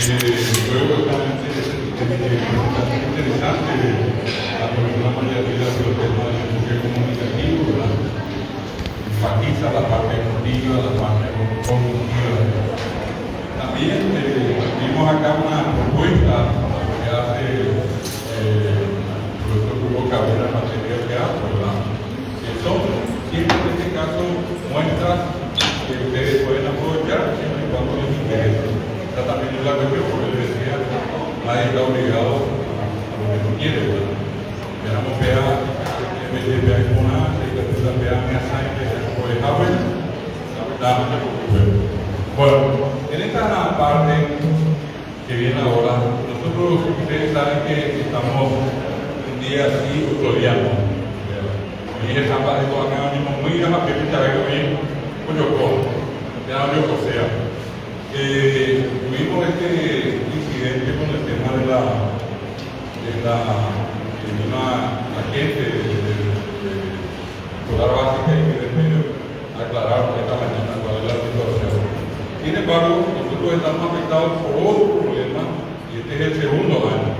Luego está presentación interesante de la profesora María Elvira sobre el tema del enfoque comunicativo, ¿verdad? Enfatiza la parte emotiva, la parte cognitiva. También vimos acá una propuesta que hace el profesor Hugo Cabrera en materia de teatro, ¿verdad? Que son siempre en este caso muestras que ustedes pueden aprovechar siempre y cuando les interese. Esta también es la cuestión, porque les decía, nadie está obligado a lo que no quiere, ¿verdad? Queramos ver bueno, en esta parte que viene ahora, nosotros, ustedes saben que estamos un día así, otro día no. Y esa parte todavía mismo muy a bien, ya no sea. Tuvimos este incidente con el tema de la que vino la gente de escolar básica y que del medio aclarar esta mañana cuál es la situación. Sin embargo, nosotros estamos afectados por otro problema, y este es el segundo año,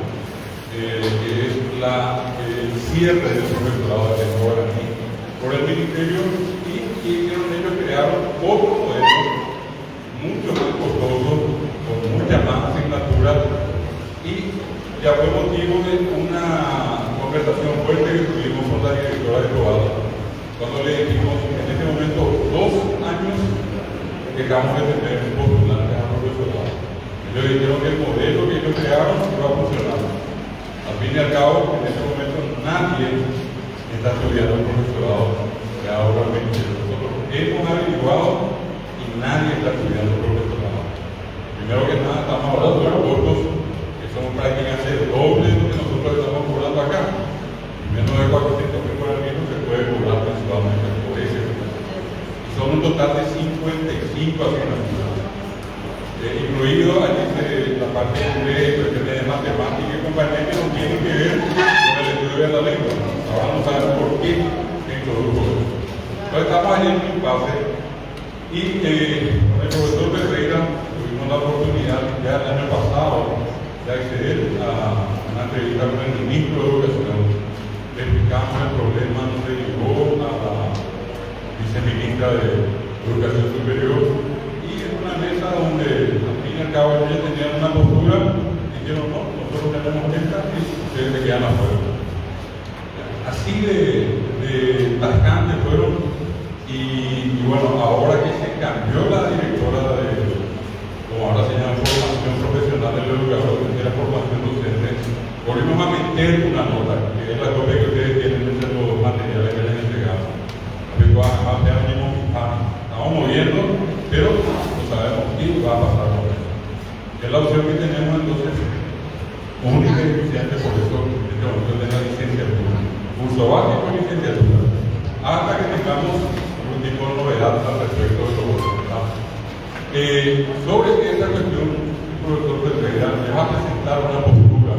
que es el cierre del profesorado de lengua guaraní por el ministerio, y que hicieron ellos crearon otro modelo mucho más costoso, con muchas más asignaturas, y ya fue motivo de una conversación fuerte que tuvimos con la directora de Probado, cuando le dijimos en este momento 2 años dejamos de tener un postulante al profesorado. Ellos dijeron que el modelo que ellos crearon iba a funcionar. Al fin y al cabo, en este momento nadie está estudiando el profesorado creado por el ministerio. Nosotros hemos averiguado y nadie está estudiando el profesorado. Primero que nada, estamos hablando de costos que son prácticamente el doble de lo que nosotros estamos cobrando acá. Menos de 400 mil guaraníes no se puede cobrar mensualmente por ese. Y son un total de 55 asignaturas. Incluido allí la parte de inglés, cuestiones de matemática y compañía que no tienen que ver con el estudio de la lengua. Ahora no sabemos por qué se introdujo eso. Entonces estamos allí en un impasse y con el profesor Ferreira tuvimos la oportunidad ya el año pasado de acceder a una entrevista con el ministro de Educación. Le explicamos el problema, nos derivó a la viceministra de Educación Superior y en una mesa donde al fin y al cabo ellos tenían una postura, dijeron: "No, nosotros tenemos esta y ustedes se quedan afuera". Así de tajante fueron y bueno, ahora que se cambió la directora de, como ahora se llama formación profesional del educador, que era formación docente, volvimos a meter una nota, que es la copia que ustedes tienen entre los materiales que les entregamos. Estamos moviendo, pero no sabemos qué va a pasar con eso. Es la opción que tenemos entonces, única y eficiente, por eso en este momento de la licenciatura. Curso básico y licenciatura. Hasta que tengamos algún tipo de novedad al respecto de lo otro. Sobre esa cuestión, el profesor Ferreira les va a presentar una postura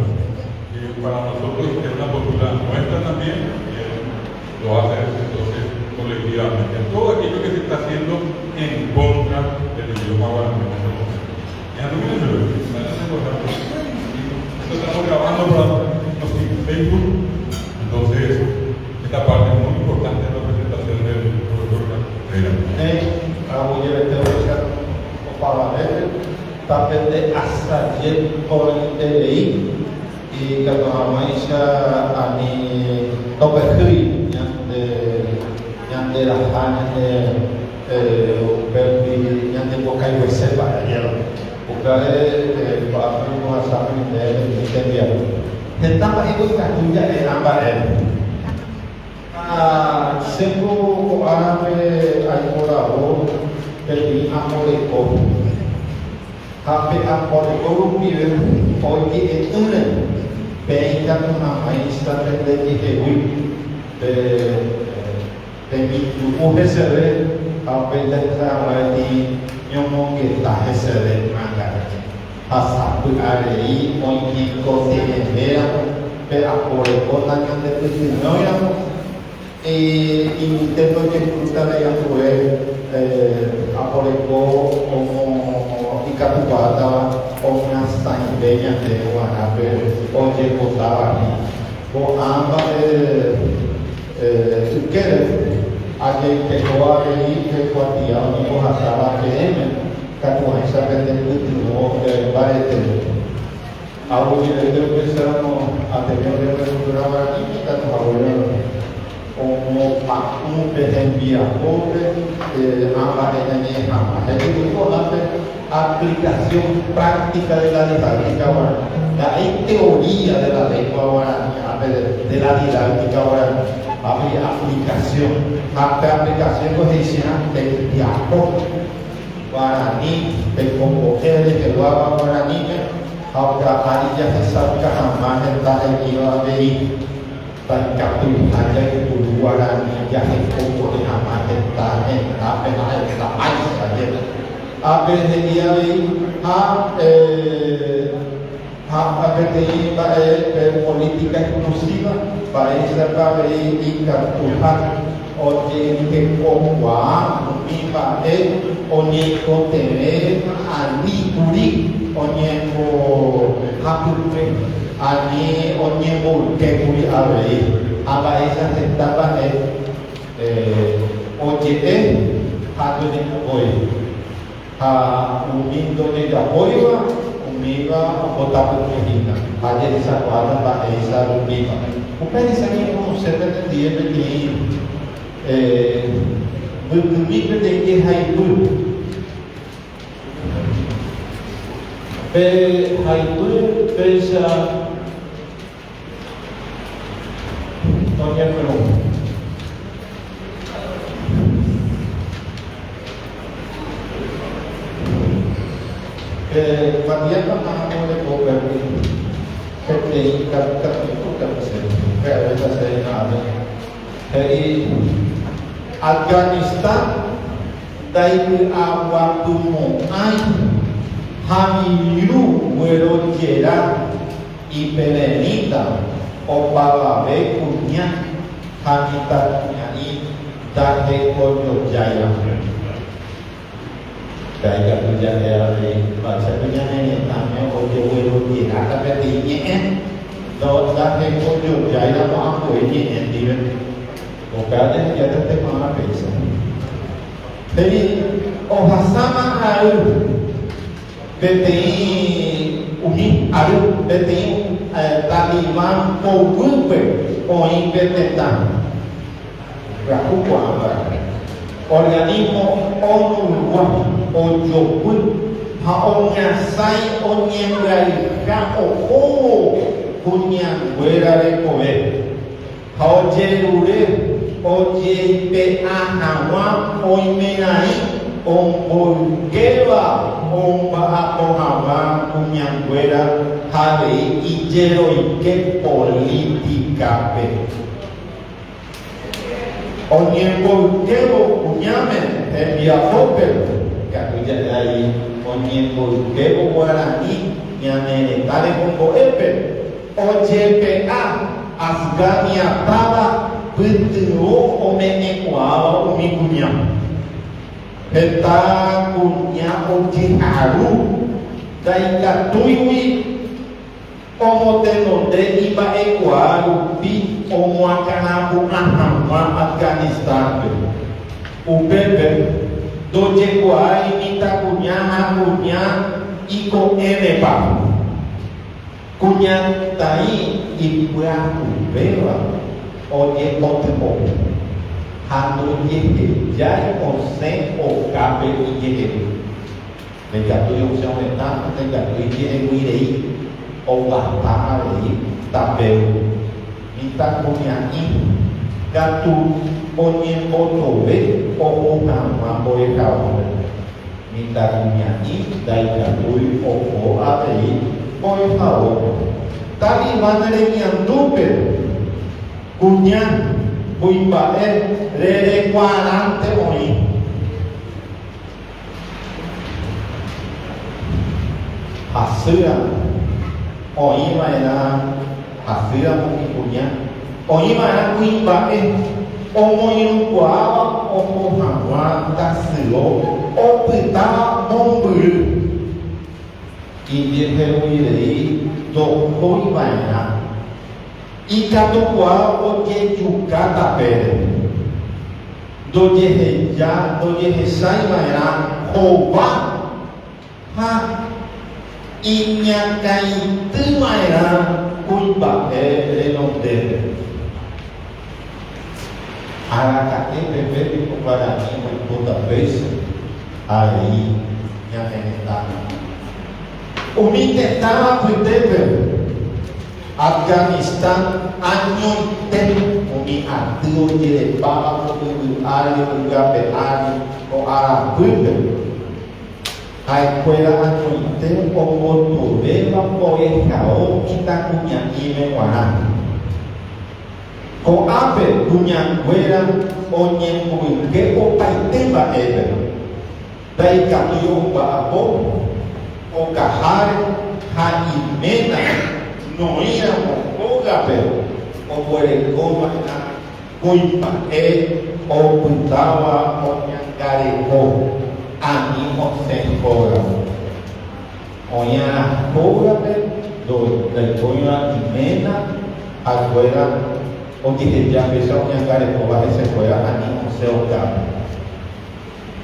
que para nosotros es una postura nuestra también, y él lo hace entonces colectivamente. Todo aquello que se está haciendo en contra del idioma guaraní. Ya no miren, esto estamos grabando para Facebook, entonces esta parte es muy importante en la presentación del profesor Ferreira. Aguyjevetévaicharõ opavavépe tapendeasaje porãiterei ikatu hag̃uáicha ani topehýi ñande ñanderaha ñande upérupi ñandembokaivesépa upévare ko'ápe ombohasáma ñandéve peteĩ tembiapo heta mba'éko ikatu ja'e ã mba'e ha chéko ko'árape aiporavo peteĩ aporeko ha pe aporeko rupive oje'e'ỹre peẽ ikatu hag̃uáicha pendejehegui pe pemitỹ'u heseve ha upéi jahecha hag̃ua peteĩ ñomongeta heseve ág̃are ha sapy'arei oñekotevẽvéramo pe aporeko nañandepytyvõiramo imbytépe ojepurúta avei ambue aporeko ikatukuaátava omyasã. ñande ñandéve g̃uarã pe ojepotáva hína. Ko'ã mba'e ykére ajeykeko avei pe kuatia oñembohasáva peẽme, katuáicha pende pytyvõ mbareteve. Aguyjevete upéicharamo Ateneo de Cultura Guaraníme ikatu haguére omopa'ũ pe hembiapópe ã mba'e ñañe'ẽ hag̃ua. He'ígui ko'ápe aplicación práctica de la didáctica guarani. Nda'éi teoría de la lengua guarani ápe de la didáctica guarani, ápe aplicación. Ha pe aplicación ko he'iséva tembiapo. Guarani, tekombo'e reheguáva guaraníme ha okahári jahechauka hag̃ua heta he'íva avei ndaikatuiha jaipuru guarani jahekombo'e hag̃ua heta hendápe ha heta háicha jepe. Ápe he'i avei ha ha peteĩ mba'e pe política inclusiva mba'éichapa avei ikatuha ojehekokuaa umi mba'e oñeikotevẽva ani kuri oñembohapype, ani oñemboyke kuri avei, ha mba'éicha heta mba'e oje'e ha ndojejapói. Ha umi ndojejapóiva, umíva ombotapykue hína, ha jahechakuaáta mba'éicha rupípa. Upéicha ñañemo'õse penendie peteĩ mbykymi peteĩ jehaipy. Pe haipy péicha oñepyrũ. Pe kuatia paha oreko upégui peteĩ katu che, upe avéta che ha'ápe, he'i Afganistán ndaipy'aguapymo'ãi ha mirũ guerojera Ipererĩta opavave kuña ha mitãkuña'i ndahekojojáiva. Péa ikatu ja'e avei mba'éicha ko ñane retãme ojeguerojeráta peteĩ ñe'ẽ ndahekojojáiramo ambue ñe'ẽ ndive. Upéva jahejáta teko'ãva péicha. He'i ohasáma ary. Peteĩ umi ary peteĩ talibán poguýpe oĩ pe tetã pyahu ko'ág̃a. Organismo ONU-gua ojopy ha omyasãi oñembyaiha ohóvo kuñanguéra rekove ha ojerure ojeipe'a hag̃ua oimeraẽ omboykéva omba'apo hag̃ua kuñanguéra ha avei ijeroike polítikape. Oñemboykévo kuñáme hembiapópe, ikatu ja'e avei oñemboykévo guarani ñane retã rekombo'épe, Ojepe'a Afgania táva pytyvõ ome'ẽkuaáva umi kuña. Heta kuña ojeharu ndaikatúigui omotenonde imba'ekuaa rupi omoakãrapu'ã hag̃ua Afganistán-pe. Upépe ndojekuaái mitãkuña ha kuña iko'ẽmepa. Kuñataĩ ipyahuvéva oñepotypo ha ndojehejái osẽ okápe ijehegui. Ndaikatúi osẽ ovetã, ndaikatúi ijehegui rei oguata avei tapégui. Mitãkuña'i katu oñembotove oho hag̃ua mbo'ehaópe. Mitãkuña'i ndaikatúi oho avei mbo'ehaópe. Talibán remiandúpe kuña kuimba'e rerekuaarãnte oĩ. Hasýramo oĩva'erã hasýramo umi kuña oĩva'erã kuimba'e omoirũkuaáva oho hag̃ua tasyo opytáva mombyry. Ijeheguirei. ndohói va'erã. Ikatukuaa ojejuka tapére. Ndojeheja, ndojehechái va'erã hova ha iñakãity va'erã kuimba'e renondépe. Araka'e peve piko guarani oikóta péicha avei ñane retãme? Umi tetã apytépe Afganistán añoite umi aty ojerepáva ko yvy ári ygape ári ko arapýpe. Ha'ekuéra añoite ombotovéva mbo'ehao mitãkuña'íme g̃uarã. Ko'ápe kuñanguéra oñemboyke opaite mba'épe, ndaikatúi omba'apo okaháre ha iména noĩramo hógape oguerekova'erã kuimba'e opytáva oñangareko ani osẽ hógagui. Oĩarã hógape ndaipóiva iména ha kuéra ojeheja péicha oñangarekóva hesekuéra ani osẽ okápe.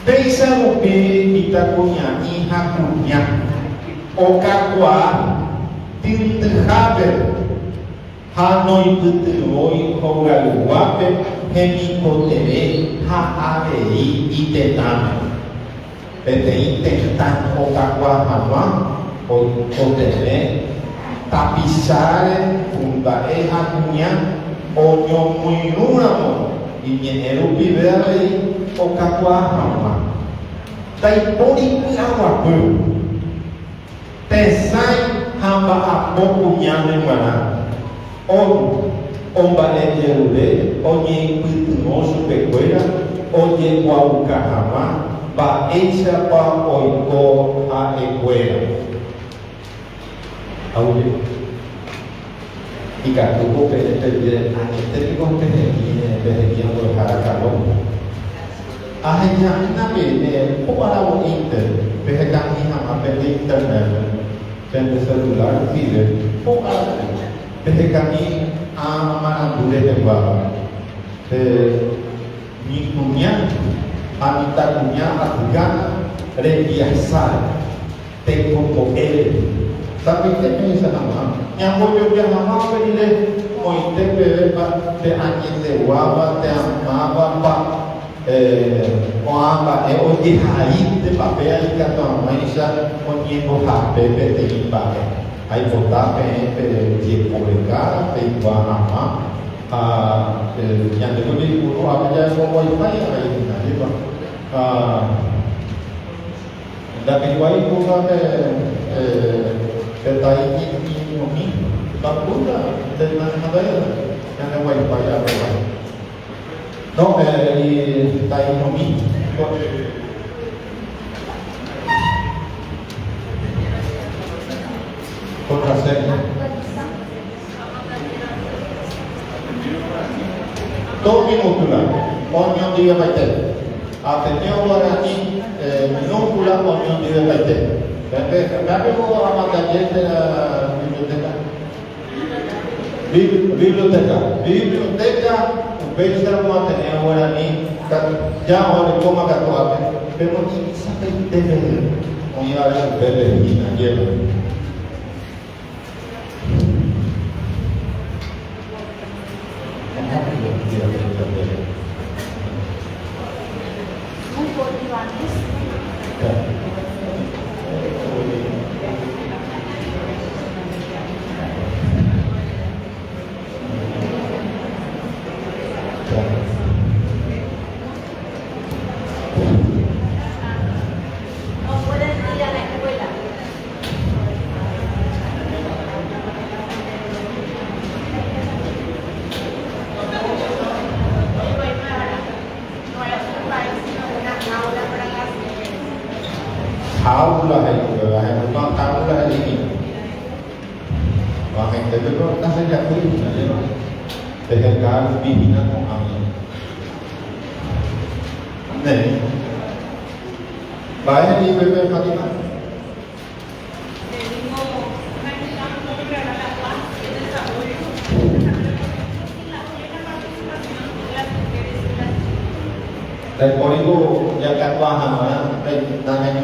Péicha rupi mitãkuña'i ha kuña okakuaa tyndyhápe ha noipytyvõi hogayguápe hemikotevẽ ha avei itetãme. Peteĩ tetã okakuaa hag̃ua oikotevẽ tapicháre kuimba'e ha kuña oñomoirũramo iñe'ẽ rupive avei okakuaa hag̃ua. Ndaipóri py'aguapy, tesãi ha mba'apo kuñáme g̃uarã. Omba'ejerure oñeipytyvõ chupekuéra ojekuaauka hag̃ua mba'éichapa oiko ha'ekuéra. Aguyje. Ikatu ko peẽ peje añete piko pehe'i ambuehára Carlos. Aheja'ỹna peẽme ko aravo'ínte peheka'ỹi hag̃ua pende internet-pe. Pende celular rupive ko árape pehekami ã marandu reheguáva, pe mikuña ha mitãkuña afgana rembiasáre, tekombo'ére. Tapiite péicha hag̃ua, ñambojoja hag̃ua upe rire moite pevépa pe añeteguáva térã mávapa Ko'ã mba'e ojehaíntepa péa ikatu hag̃uáicha oñembohape peteĩ mba'e. Aipota peẽ pejeporeka peikuaa hag̃ua ha ñande ko jaipuru ápe jareko wifi avei hína, ajépa? Ha ndapeikuaái kóva pe tai ñeñomi, mba'upýpa nde nanemanda'éi ñande wifi apegua. No, tainomi. Contraseña. Todo minúscula, oñondivepaite. Ateneo Guarani minúscula oñondivepaite. Pepe amandaje térã biblioteca. Biblioteca. Biblioteca, upéicharamo Ateneo Guarani ja orekóma katu ápe, pemoñe'ẽsapaite peve oĩvare upépe hína jepe. No pueden ir a la escuela. Jaula he'i upéva, ahendúma jaula he'i hína. Ko'ag̃aite piko ndachejapýi hína, ajépa? Peheka rupi hína ko'ág̃a. Néi. Mba'e he'i upépe Fátima?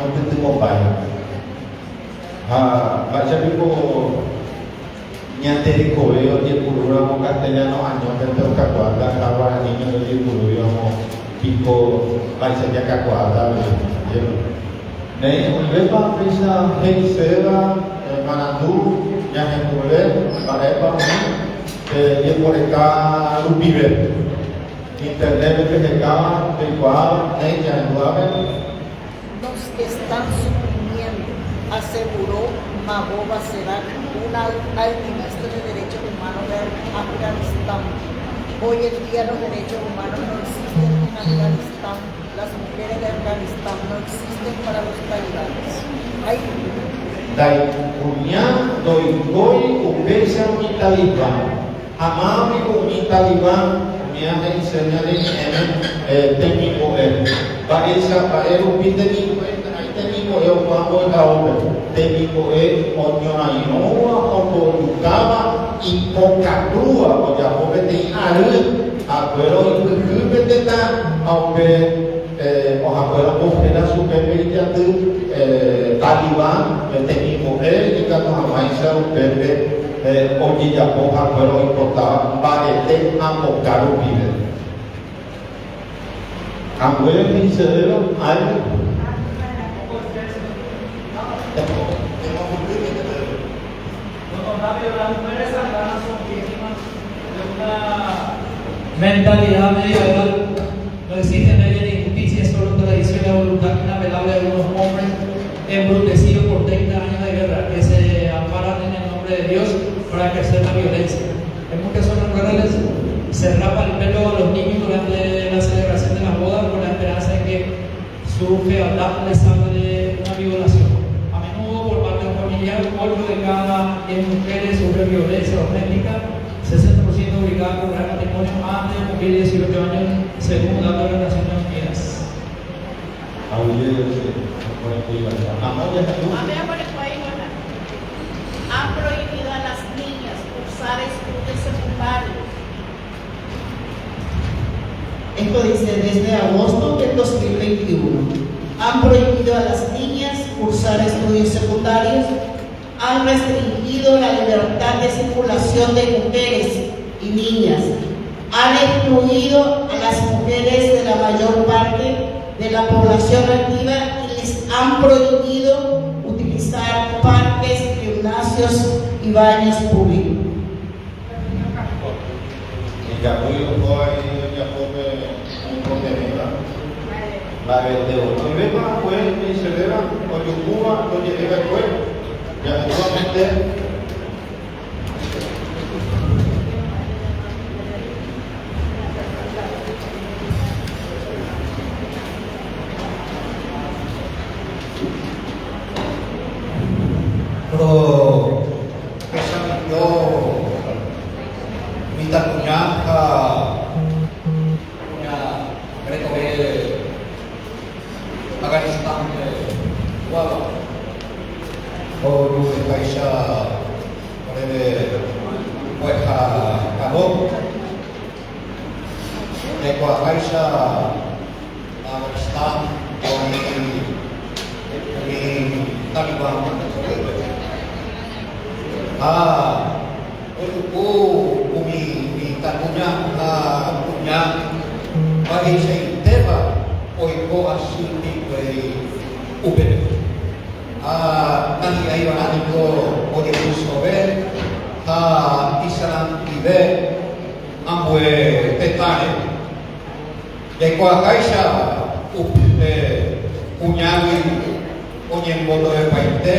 Nañoipytyvõmbái. Ha mba'éicha piko ñande rekove ojepurúramo castellano añóntente okakuaáta ha guaraníme ndojepurúiramo piko mba'éicha jakakuaáta avei. Ajépa. Néi, oĩvépa péicha he'iséva marandu ñahenduve mba'épa oĩ pe jeporeka rupive. Internet-pe pehekáva peikuaáva néi ñahenduápe. Nos están suprimiendo, aseguró Mahbouba Zerak, una activista de derechos humanos de Afganistán. Hoy en día los derechos humanos no existen en Afganistán, las mujeres de Afganistán no existen para los talibanes. Ay. Ndaikuña ndoikói upéicha umi talibán. Ha máva piko umi talibán, umíva he'ise ñane ñe'ẽme temimbo'e. Mba'éicha, mba'e rupi temimbo'e, ndaha'éi temimbo'e opa mbo'ehaópe, temimbo'e oñorairõva, ombojukáva, ipokatúva, ojapo peteĩ ary, ha'ekuéra oipyhy pe tetã ha upe ohakuéra ombohéra chupe pe ijaty talibán, pe temimbo'e ikatu hag̃uáicha upépe Ojejapo haguére oipotáva mbarete ha mboka rupive. Ambue he'isevéva álgo. Mentalidad medieval No existen leyes ni injusticia, solo tradición y la voluntad inapelable de algunos hombres embrutecidos por 30 años de guerra que se amparan en el nombre de Dios para ejercer la violencia. En muchas zonas rurales se rapa el pelo a los niños durante la celebración de las bodas con la esperanza de que su fealdad les salve de una violación. A menudo por parte de un familiar, 8 de cada 10 mujeres sufren violencia doméstica, 60% obligada a contraer matrimonio antes de cumplir 18 años, según datos de las Naciones Unidas. Han prohibido a las niñas cursar estudios secundarios. Esto dice, desde agosto del 2021, han prohibido a las niñas cursar estudios secundarios, han restringido la libertad de circulación de mujeres y niñas, han excluido a las mujeres de la mayor parte de la población activa y les han prohibido utilizar parques, gimnasios y baños públicos. Ikatúi oho avei ojapo pe oikotevẽva mba'evete voi. Oimépa ambue he'isevéva ojuhúva ndoje'e va'ekue jahendúvamente. Rohechamijo mitãkuña ha kuña rekove Afganistán-pe guáva. Ojueháicha oréve mbo'eha Kano, jaikuaaháicha Afganistán oĩ umi talibán poguýpe. Ha ojuhu umi mitãkuña ha kuña mba'eichaitépa oiko asy hikuái upépe. Ha nahi'ãivarã niko ojepysove ha isarambive ambue tetãre. Jaikuaaháicha upe kuñágui oñembotovepaite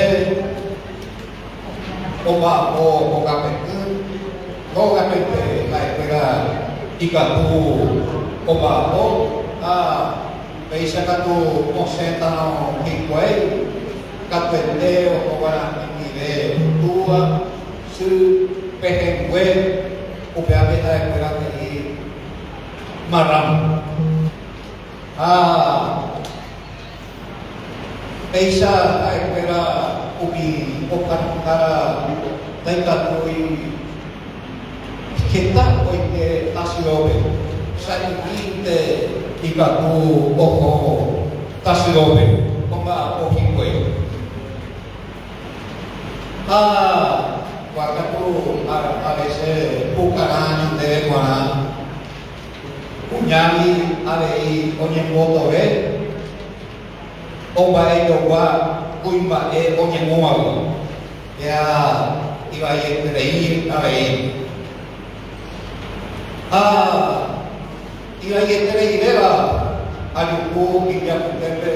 omba'apo hogape'ỹ, hógapente ha'ekuéra ikatu omba'apo ha Péicha katu osẽtarõ hikuái, katuete ohova'erã hendive túva, sy, pehẽngue, upévape ha'ekuéra he'i marramo. Ha péicha ha'ekuéra umi okaruhára ndaikatúi Heta oike tasyópe, sa'imínte ikatu oho tasyópe omba'apo hikuái. Ha kua katu a vece pukarã ñandéve g̃uarã kuñágui avei oñembotove omba'ejogua kuimba'e oñemóvagui, péa ivaieterei avei. Ha ivaietereivéva ajuhu ijapytépe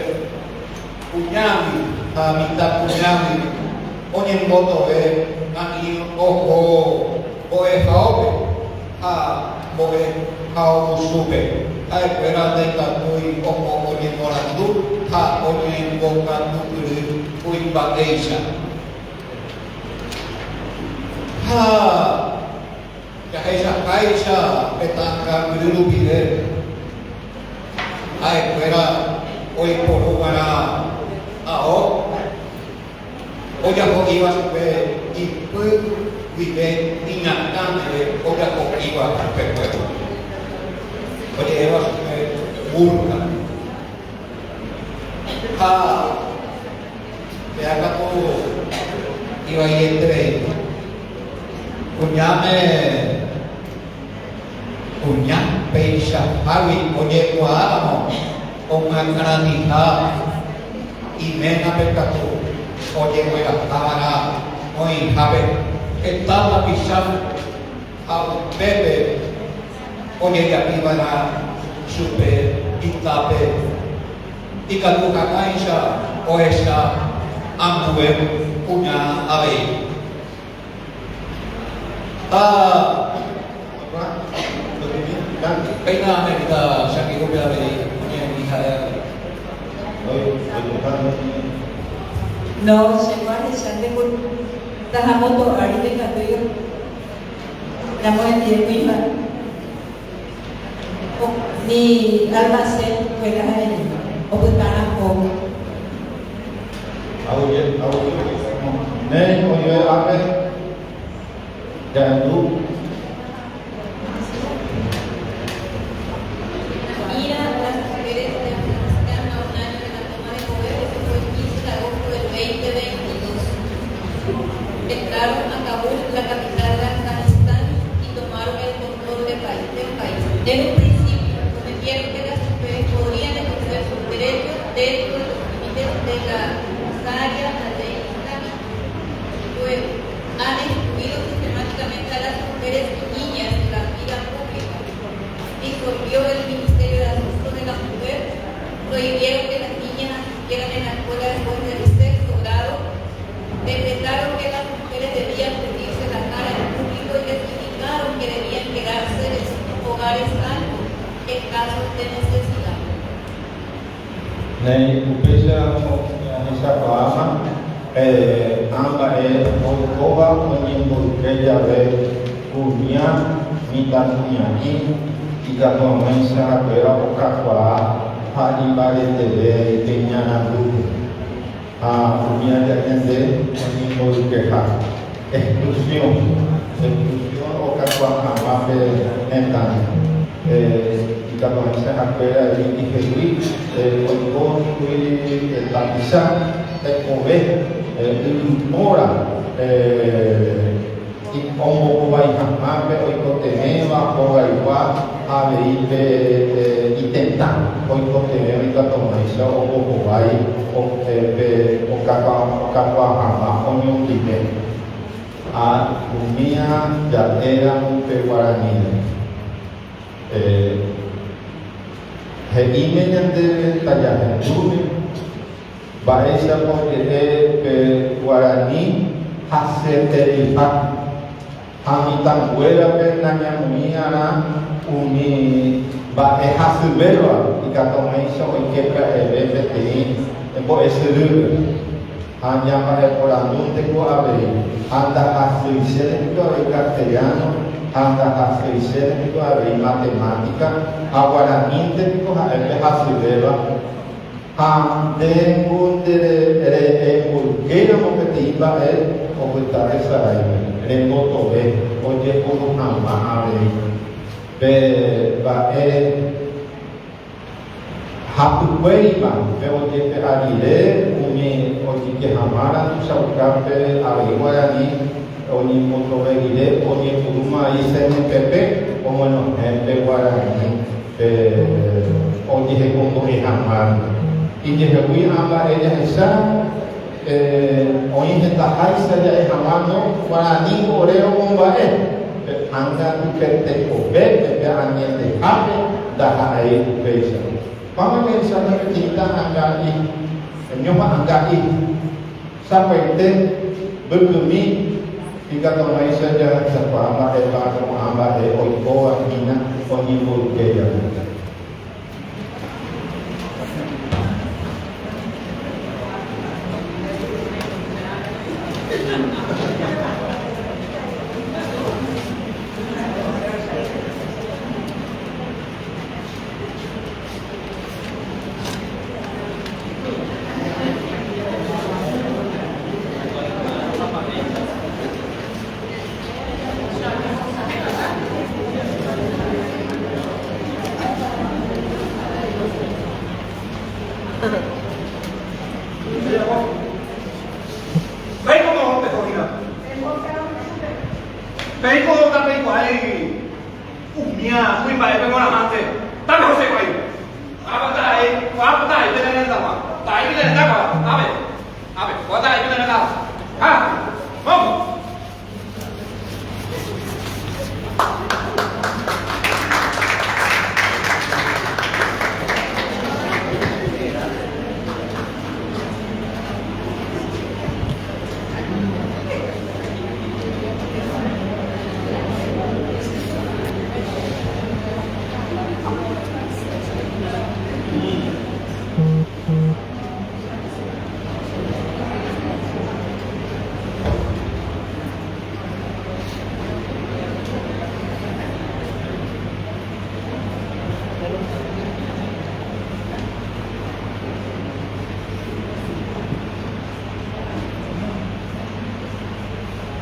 kuñágui ha mitãkuñágui oñembotove ani oho mbo'ehaópe ha mbo'ehaovusúpe, ha'ekuéra ndaikatúi oho oñemorandu ha oñembokatupyry kuimba'éicha. Ha jahechaháicha pe ta'angambyry rupive, ha'ekuéra oiporu va'erã ao ojaho'íva chupe ipy guive iñakã meve ojaho'íva chupekuéra, oje'éva chupe burka. Ha Péa katu ivaieterei. Kuñáme kuña peichahágui ojekuaáramo omyakãratĩha iménape katu ojeguerahava'erã oĩhápe heta tapicha ha upépe ojejapiva'erã chupe itápe. Ikatu hag̃uáicha ohecha ambue kuña avei. Ha péina América Shakirúpe avei oñe'ẽmi ha'e avei. No, chéko ahechánte ko tahamoto ári ndaikatúi ramo hendive kuimba'e. Ni almacén kuéra ha'eño, opytárã hóga. Néi oĩve ápe jahendu. Mira las mujeres de Afganistán a un año de la toma de poder, eso fue el 15 de agosto del 2022. Entraron a Kabul, la capital de Afganistán, y tomaron el control del país. Desde un principio prometieron que las mujeres podrían ejercer sus derechos dentro de los límites de la Sharia, la ley islámica. Luego, han excluido sistemáticamente a las mujeres y niñas de la vida pública. Disolvió el Ministerio de Asuntos de la Mujer, prohibieron que las niñas asistieran en la escuela después del sexto grado, decretaron que las mujeres debían cubrirse la cara en público y les indicaron que debían quedarse en sus hogares salvo en caso de necesidad. Néi, upéicharamo jahechakuaáma ã mba'e oikóva oñemboyke jave kuña mitãkuña'i ikatu hag̃uáicha ha'ekuéra okakuaa ha imbareteve pe iñarandúpe. Ha umi aja ñande oñemboykeha. Exclusión. Exclusión okakuaa hag̃ua pe hetãme. Ikatuhag̃uáicha ha'ekuéra ijehegui oiko chugui tapicha tekove yvypóra Ombohovái hag̃ua pe oikotevẽva hogaygua ha avei pe itetã oikotevẽva ikatuhag̃uáicha ombohovái pe okakuaa hag̃ua oñondive. Ha umía ja'éramo pe guaraníme. He'íme ñandéve tajahendúne. Mba'éichapa oje'e pe guarani hasyetereiha ha mitãnguérape nañamoĩ'arã umi mba'e hasyvéva ikatuhag̃uáicha oike pya'eve peteĩ mbo'esyrýpe. Ha ñamba'eporandúnteko avei, ha ndahasyichéne piko avei castellano, ha ndahasyichéne piko avei matemática, ha guaranínte piko ha'e pe hasyvéva? Ha nde ku nde re'emboykéramo peteĩ mba'e opyta tesaráipe, rembotove ojepuru hag̃ua avei pe mba'e hapykuérima pe ojepe'a rire umi ojeike hag̃ua aranducha. ohechauka pe avei guarani oñembotove rire oñepyrũma avei CNPP oguenohẽ pe guarani pe ojehekombo'e hag̃ua. Ijehegui ã mba'e jahecha oĩ hetaháicha ja'e hag̃ua no guarani ore romomba'e pe ánga upe tekovépe pe añetehápe ndaha'éi upéicha. Ko'ág̃a jahecháta peteĩ ta'anga'i, ñoha'anga'i, sapaite mbykymi ikatuhag̃uáicha jahechakuaa mba'épa ko'ã mba'e oikóva hína oñemboyke jave. Peiko ndapeikuaái Umía kuimba'épe g̃uarãmante, tape José guái. Ápa taha'e, ko'ápe taha'e pene rendag̃ua. Taha'e pene renda kóva, ápe, ápe, kóva taha'e pene renda. Ha, vamos!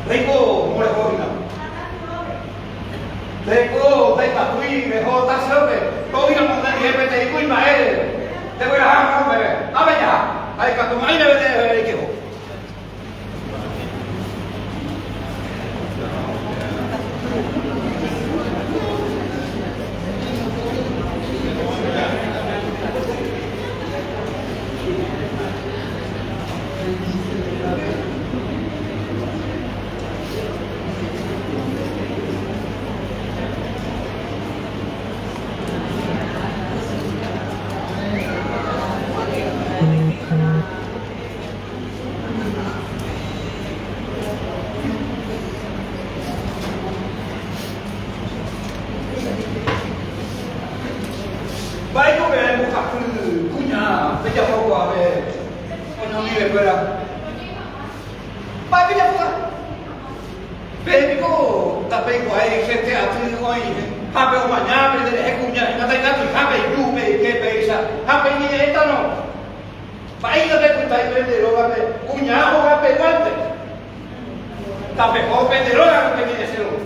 Reiko moreho hína. Reiko ndaikatúi reho tasyópe, to'íramo nde ndive peteĩ kuimba'e ndegueraha hag̃ua upépe. Ápe jaha, ndaikatumo'ãi ndéve nde reikeho. Mba'éiko peẽ mbohapy kuña pejapo ko'ápe oñondivekuéra? Mba'e pejapóta? Peẽ piko ndapeikuaái hete aty oĩ hápe omaña penderehe kuña hína ndaikatuiha peju peike péicha ha peñe'ẽtarõ? Mba'éicha pepytái pende rógape kuña hogapeguánte? Tapeho pende rógape peñe'ẽsérõ.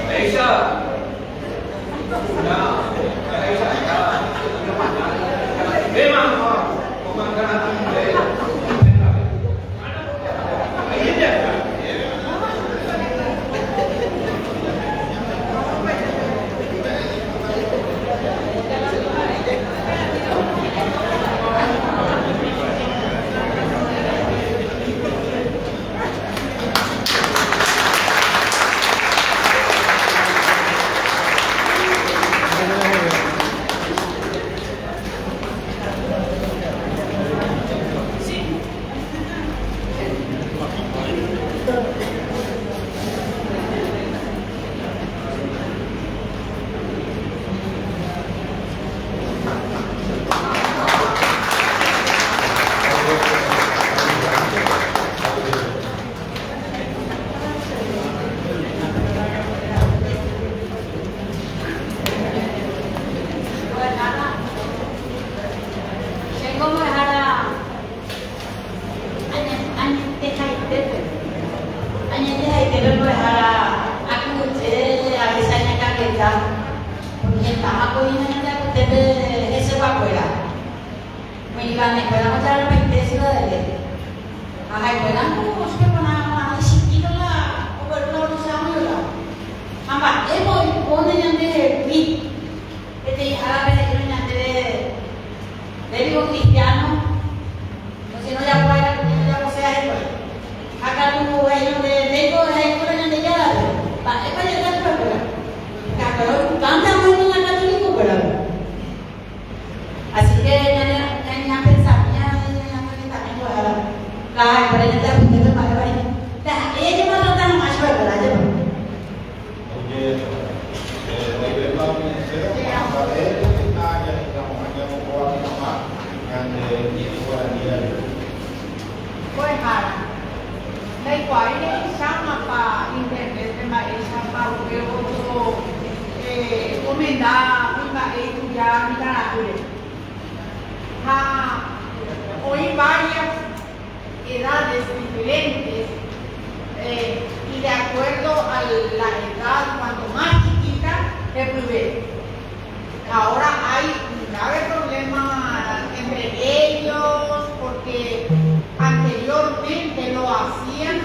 Péicha kuña. Hetáma ko hína ñande apytépe heseguakuéra. Oĩvanekuéra ojararpaite Ciudad del Este. Ha ha'ekuéra niko chupe porã porã ichiquito la ogueru la orucha oĩva. Ha mba'épa oikóne ñandehegui peteĩ árape he'írõ ñandéve nde piko cristiano, osino ojapo ojaposéva hikuái. Ha katu he'írõ nde ndéiko ehayhúta Ñandejárape, mba'épa ja'éta chupekuéra? Ha'ekuéra ojukánte amo hína la católico-kuérape. Así que ñane ñapensamína ñane mbo'ehára la ha'ekuéra ñande apytépe mba'épa hína. Ndaha'éi ajemaltrata hag̃ua chupekuéra, ajépa. Oje, oivépa oñe'ẽséva ko'ã mba'e ha jahecha hag̃ua ñambohovake hag̃ua ñande ñe'ẽ guarani rayhu. Mbo'ehára, ndaikuaái rehechámapa internet-pe mba'éichapa upe gotyo omenda kuimba'e ituja mitãra'ýre. Ha oĩ varias edades diferentes y de acuerdo a la edad cuanto más chiquita hepyve. Ahora hay un grave problema entre ellos porque anteriormente lo hacían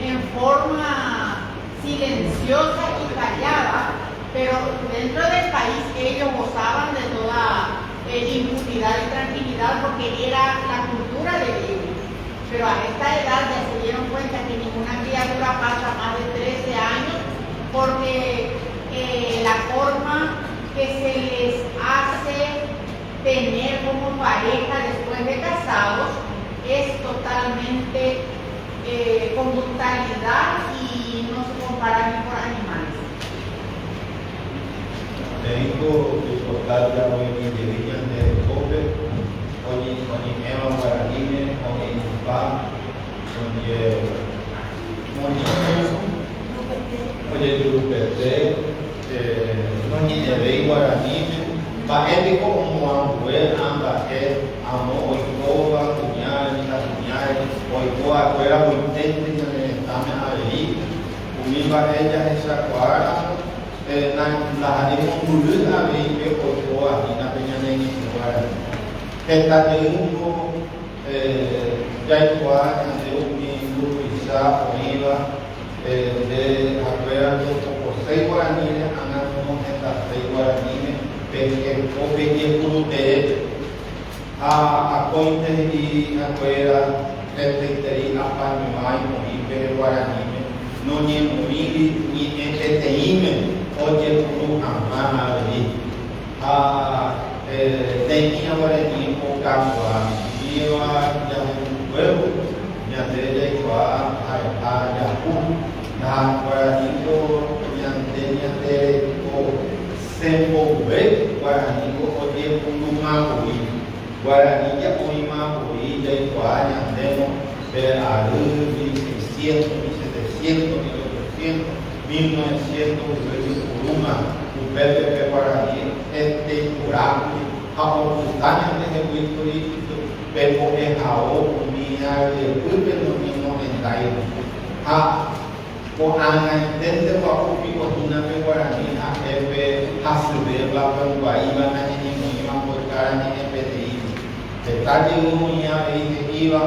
en forma silenciosa y callada, pero dentro del país ellos gozaban de toda impunidad y tranquilidad porque era la cultura de ellos. Pero a esta edad ya se dieron cuenta que ninguna criatura pasa más de 13 años porque la forma que se les hace tener como pareja después de casados es totalmente con brutalidad y no se compara ni por animales. Peẽiko peipota jaroĩmi jey ñande rekópe, oñe'ẽva guaraníme, oñe'ẽmba, oñemoñe'ẽ, ojejurupete, noñe'ẽvéi guaraníme, mba'e piko omoambue ã mba'e amo oikóva kuñáre, mitãkuñáre, oiko'akuéra voiténte ñane retãme avei, umi mba'e jahechakuaáramo ndaha'éi mombyry avei pe oikóva hína pe ñane ñe'ẽ guarani. Heta jey niko jaikuaa ñande umi mburuvicha oĩva nde hakuéra ndopokoséi guaraníre ág̃a nomohendaséi guaraníme pe heko pe jepuru teépe. Ha akóinte he'i hakuéra hetaiterei apañuãi oĩ pe guaraníme noñemoĩri ñe'ẽ peteĩme ojepuru hag̃ua avei. Ha ne'ĩra guarani okakuaa michĩva jahendukuévo, ñande jaikuaa ha'eha japu. Ha guaraníko ñande ñande reko sembogue, guaraníko ojepurúma voi. Guarani ja'oĩma voi jaikuaa ñandémo pe ary 1600, 1700, 1800, 1900 guive jepurúma upépe pe guarani heteikurákuri ha opyta ñandehegui kuri pe mbo'ehao umi ryepýpe noñemohendáigui. Ha ko'ag̃aiténte gua'u piko hína pe guarani ha'e pe hasyvéva pe ombyaiva nañañemoĩva mboykára ñe'ẽ peteĩme. Heta jey oĩ avei he'íva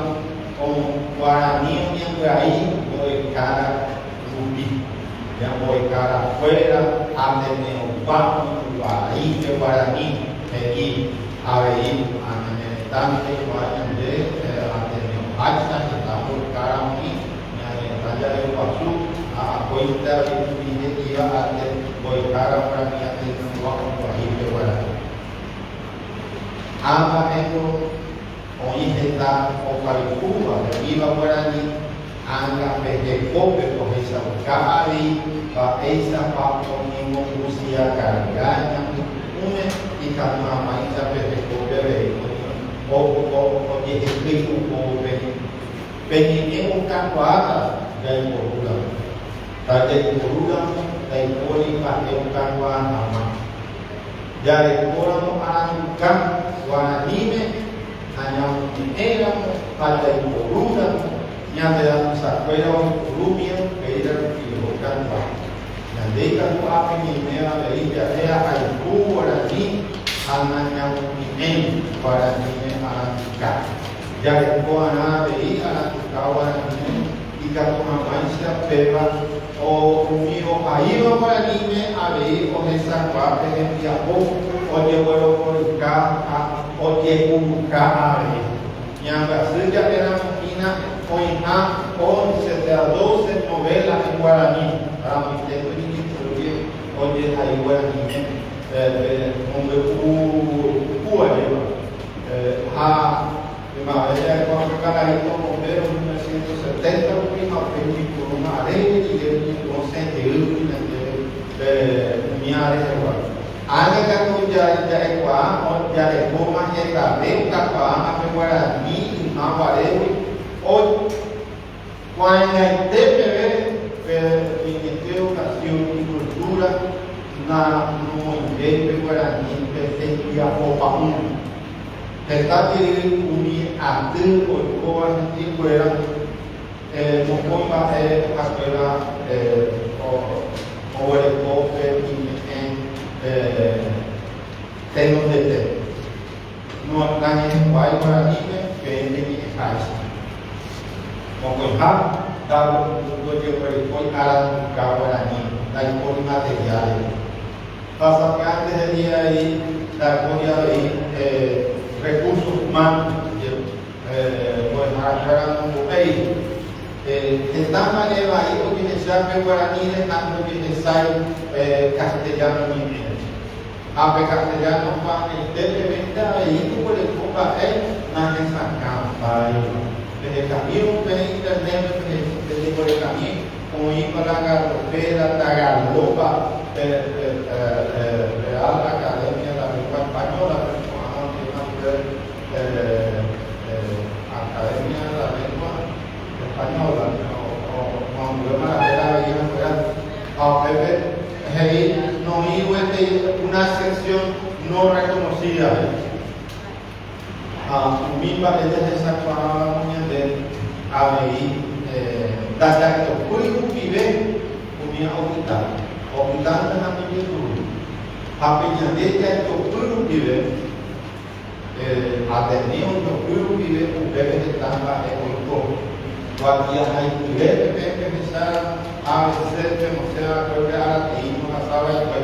guarani oñembyai mbo'ekára rupi. Ñambo'ekára kuéra Ateneo-gua oikuaai pe guarani, he'i avei ko'ã ñane retãme jaikuaa ñande Ateneo háicha heta mbo'ekára oĩ ñane retã jave guasu ha akóinte avei umi he'íva ate mbo'ekára guarani Ateneo-gua oikuaai pe guarani. Ha mba'éko oĩ heta ohayhúva he'íva guarani ánga pe hekópe ohechauka avei mba'éichapa oñemohusiakarga ñapytu'ũme ikatu hag̃uáicha pe hekópe avei ojehekýi ohóvo pe Pe ñe'ẽ okakuaáta jaiporúramo. Ndajaiporúramo ndaipóri mba'e okakuaa hag̃ua. Jarekóramo aranduka guaraníme ha ñamoñe'ẽramo ha jaiporúramo ñande rapichakuéra oiporúmie upéicha rupi okakuaa. Ñande ikatu ápe ñaime avei ja'e ahayhu. Guaraníme aranduka. Jareko arã avei aranduka Guaraníme ikatu hag̃uáicha péva umi ohaíva Guaraníme avei ohechakuaa pe hembiapo ojeguerohoryka ha ojekuruka avei. Ñambyasy ja'éramo hína oĩha once térã doce novela en guarani, ramoite oñeñepyrũje ojehai guaraníme pe mombe'u pukúva jeva. Ha ymave ja'ekue upe Kalaíto Bombero 1970 rupi ha upéi oñepyrũma are rire oñepyrũ osẽ jeýgui ñandéve pe umi rehegua. Ág̃a katu ja'ekuaa jarekóma hetave okakuaáma pe guarani yma guarégui oikuaa'ỹaite peve pe Ministerio Educación y Cultura namoĩvéi pe guarani pe tembiapo pa'ũme. Heta jey umi aty oikóva hendivekuéra mokõi mba'e hakuéra oguereko pe iñe'ẽ tenondete. Nañe'ẽkuaái guaraníme peẽ peñe'ẽháicha. Mokõiha, ndojeguerekói aranduka guarani, ndaipóri materiales. Ha sapy'ánte he'i avei ndaipóri avei recursos humanos, mbo'eharakuéra nombo'éi. Heta mba'e vai ojehecha pe guaraníre ha ndojehechái castellano ñe'ẽre. Ha pe castellano ko'ag̃aite pevénte avei oguereko mba'e nahesakãmbáiva. Pehekami upe internet-pe pejeguerekami oĩpa la garropera, tagalopa, pe Real Academia de la Lengua Española, pe ko'ág̃a oñe'ẽma upe Academia de la Lengua Española, omoambuéma la héra avei ha'ekuéra, ha upépe he'i noĩ gueteri una sección no reconocida. Ha umi mba'e jahechakuaáramo ñande avei ndajatopýi rupive umi opyta, opytánte ha ndojeturúi. Ha pe ñande jajopy rupive, Ateneo ojopy rupive upépe heta mba'e oiko. Kuatiahaipyrépe pe pehecháramo ABC pemosẽ va'ekue pe arateĩ ohasa va'ekue.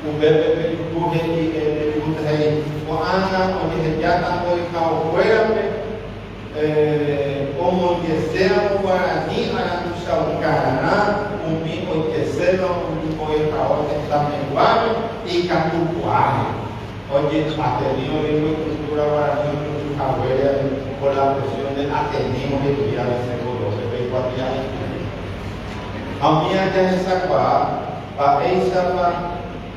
Upépe pe juhu he'i Elihúta he'i, Ko'ág̃a ojehejáta mbo'ehaokuérape omoingeséramo guarani aranduchaukarã umi oikeséva umi mbo'ehao tetãmeguápe ikatukuaáre. Oje Ateneo Lengua y Cultura Guarani oñoty haguére por la presión de Ateneo he'i ABC Colópe-pe ikuatia'ỹre. Ha umi ajahechakuaa mba'éichapa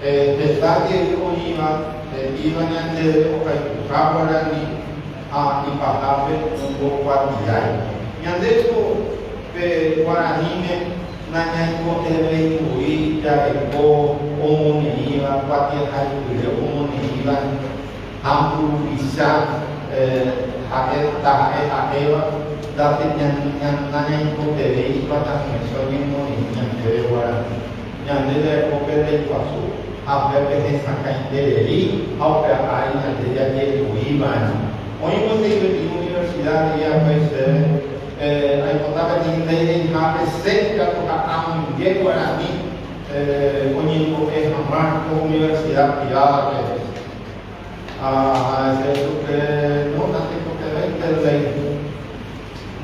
heta jey oĩva he'íva ñandéve ohayhuha guarani ha ipahápe ombokuatiái. Ñande ko pe guaraníme nañaikotevẽi voi jareko omoneĩva kuatiahaipyre omoneĩva ha mburuvicha ha'e taha'e ha'éva ndape nañaikotevẽi ikuatahũicha oñemoneĩ ñandéve guarani. Ñande jareko pe leiguasu ha upépe hesakãiterei ha upe ári ñande jajepoiva'erã. Oĩ gueteri peteĩ universidad he'i va'ekue chéve Aipota peteĩ léi heihápe che ikatu ha amoinge guarani oñembo'e hag̃ua ko universidad privada-pe. Ha ha'ese chupe, no, natekotevẽinte léi.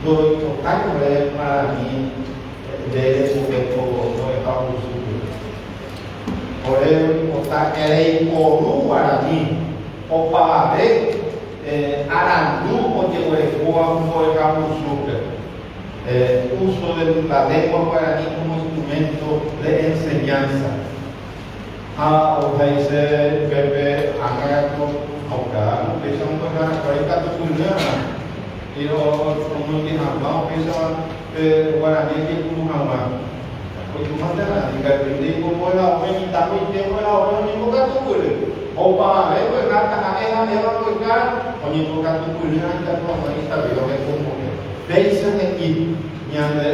Ndoikotái ore guarani nde rembo'e ko mbo'eha vusúpe. Ore roipota ereiporu guarani opavave Arandu ojeguerekóva mbo'ehavusúpe. Uso de la lengua guaraní como instrumento de enseñanza. Ha oheise upépe ág̃a katu ha upéva upéicha mbo'eharakuéra ikatupyry'arã omoinge hag̃ua upéicha pe guarani ojepuru hag̃ua. Oikómantena, ikatu ndéiko mbo'ehaópe mitã oike mbo'ehaópe oñembokatupyry. Opavave mbo'eha taha'e ha'éva mbo'ehára oñembokatupyry ha ikatu hag̃ua Isabel ohekombo'e. Péicha he'i ñande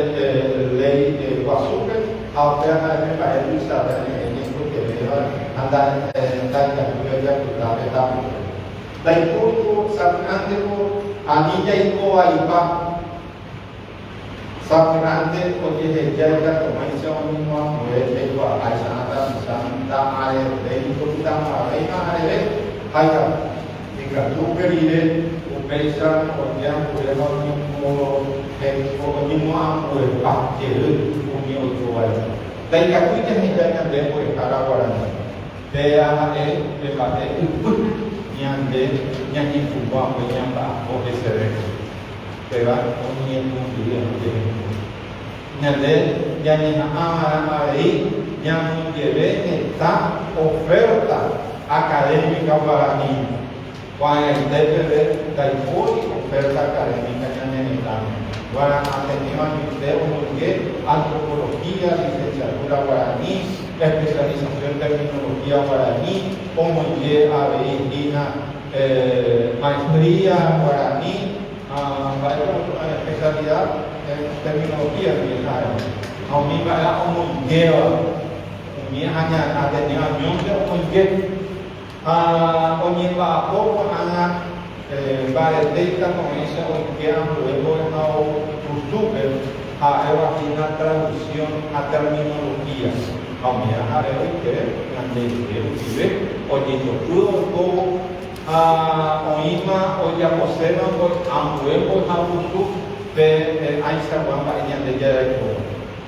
léi guasúpe ha upéva ha'e pe mba'e tuichave añe'ẽ ñaikotevẽva ha ndaikatúi ojapyta pe tapykuépe. Ndaipóiko sapy'ánteko ani jaiko vaipa. Sapy'ánte ojeheja ikatuháicha oñemoambue jaikuaaháicha ã tapicha nda'arevéi ndopytamo'ãvéima areve ha ikatu. Ikatu upe rire upéicha ojeambuéva oñemoambuepa jey umi oikova'ekue. Ndaikatúi jaheja ñande mbo'ehára guarani. Péa ha'e pe mba'e ypy ñande ñañepyrũva'ekue ñamba'apo heseve. Péva oñeñepyrũjey ojehecha. Ñande ñañeha'ãva'erã avei ñamoingeve heta oferta académica guarani. Ko'ag̃aite peve ndaipóri oferta académica ñane retãme. Guara'atenéva añoite omoinge antropología, licenciatura guarani, especialización terminología guarani, omoinge avei hína maestría guarani ha mba'épa especialidad en terminología ndive ha'e. Ha umi mba'e omoingéva, umi atenéva añónte omoinge. Ha oñemba'apo ko'ág̃a mbarete ikatu'ỹicha oike ambue mbo'ehao rusúpe, ha'éva hína traducción ha terminología. Ha umíva ha'e oike ñande jehe rupive ojejopy oikóvo ha oĩma ojaposéva ambue mbo'ehao rusu pe ãichagua mba'e ñande jarekóva.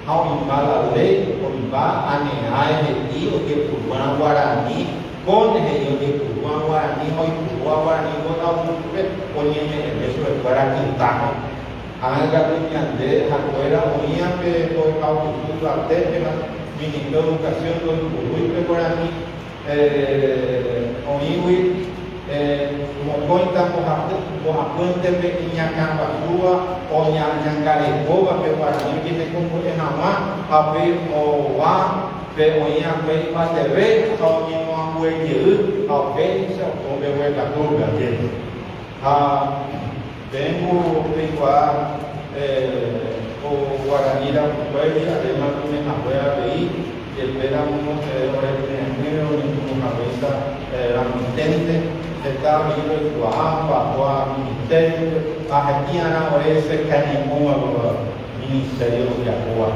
Ha oĩmba la léi, oĩmba aneae he'i ojepurúarã guarani, kóne he'i ojepurúarã guarani ha oipurúva guarani mbo'ehaovusupe oñeme'ẽve chupekuéra kytápe. Ág̃a katu ñande hakuéra oĩva pe mbo'ehaovusu yvatépe ha Ministerio de Educación ndoipurúi pe guarani oĩgui mokõita mbohapýnte pe iñakãguasúva oñangarekóva pe guarani ojehekombo'e hag̃ua ha pe ova pe oĩ'akue yvateve ha oñemoambue jey ha upéicha oho mbeguekatúpe ajépa. Ha peẽngo peikuaa ko guarani rapykuégui aréma oimehague avei, jepéramo ore kyre'ỹre oñepyrũ haguéicha ramoiténte, heta avei roikuaa mba'apóva ministerio-pe ha he'i'arã ore chekañe'õva kóva ministerio ojapóva.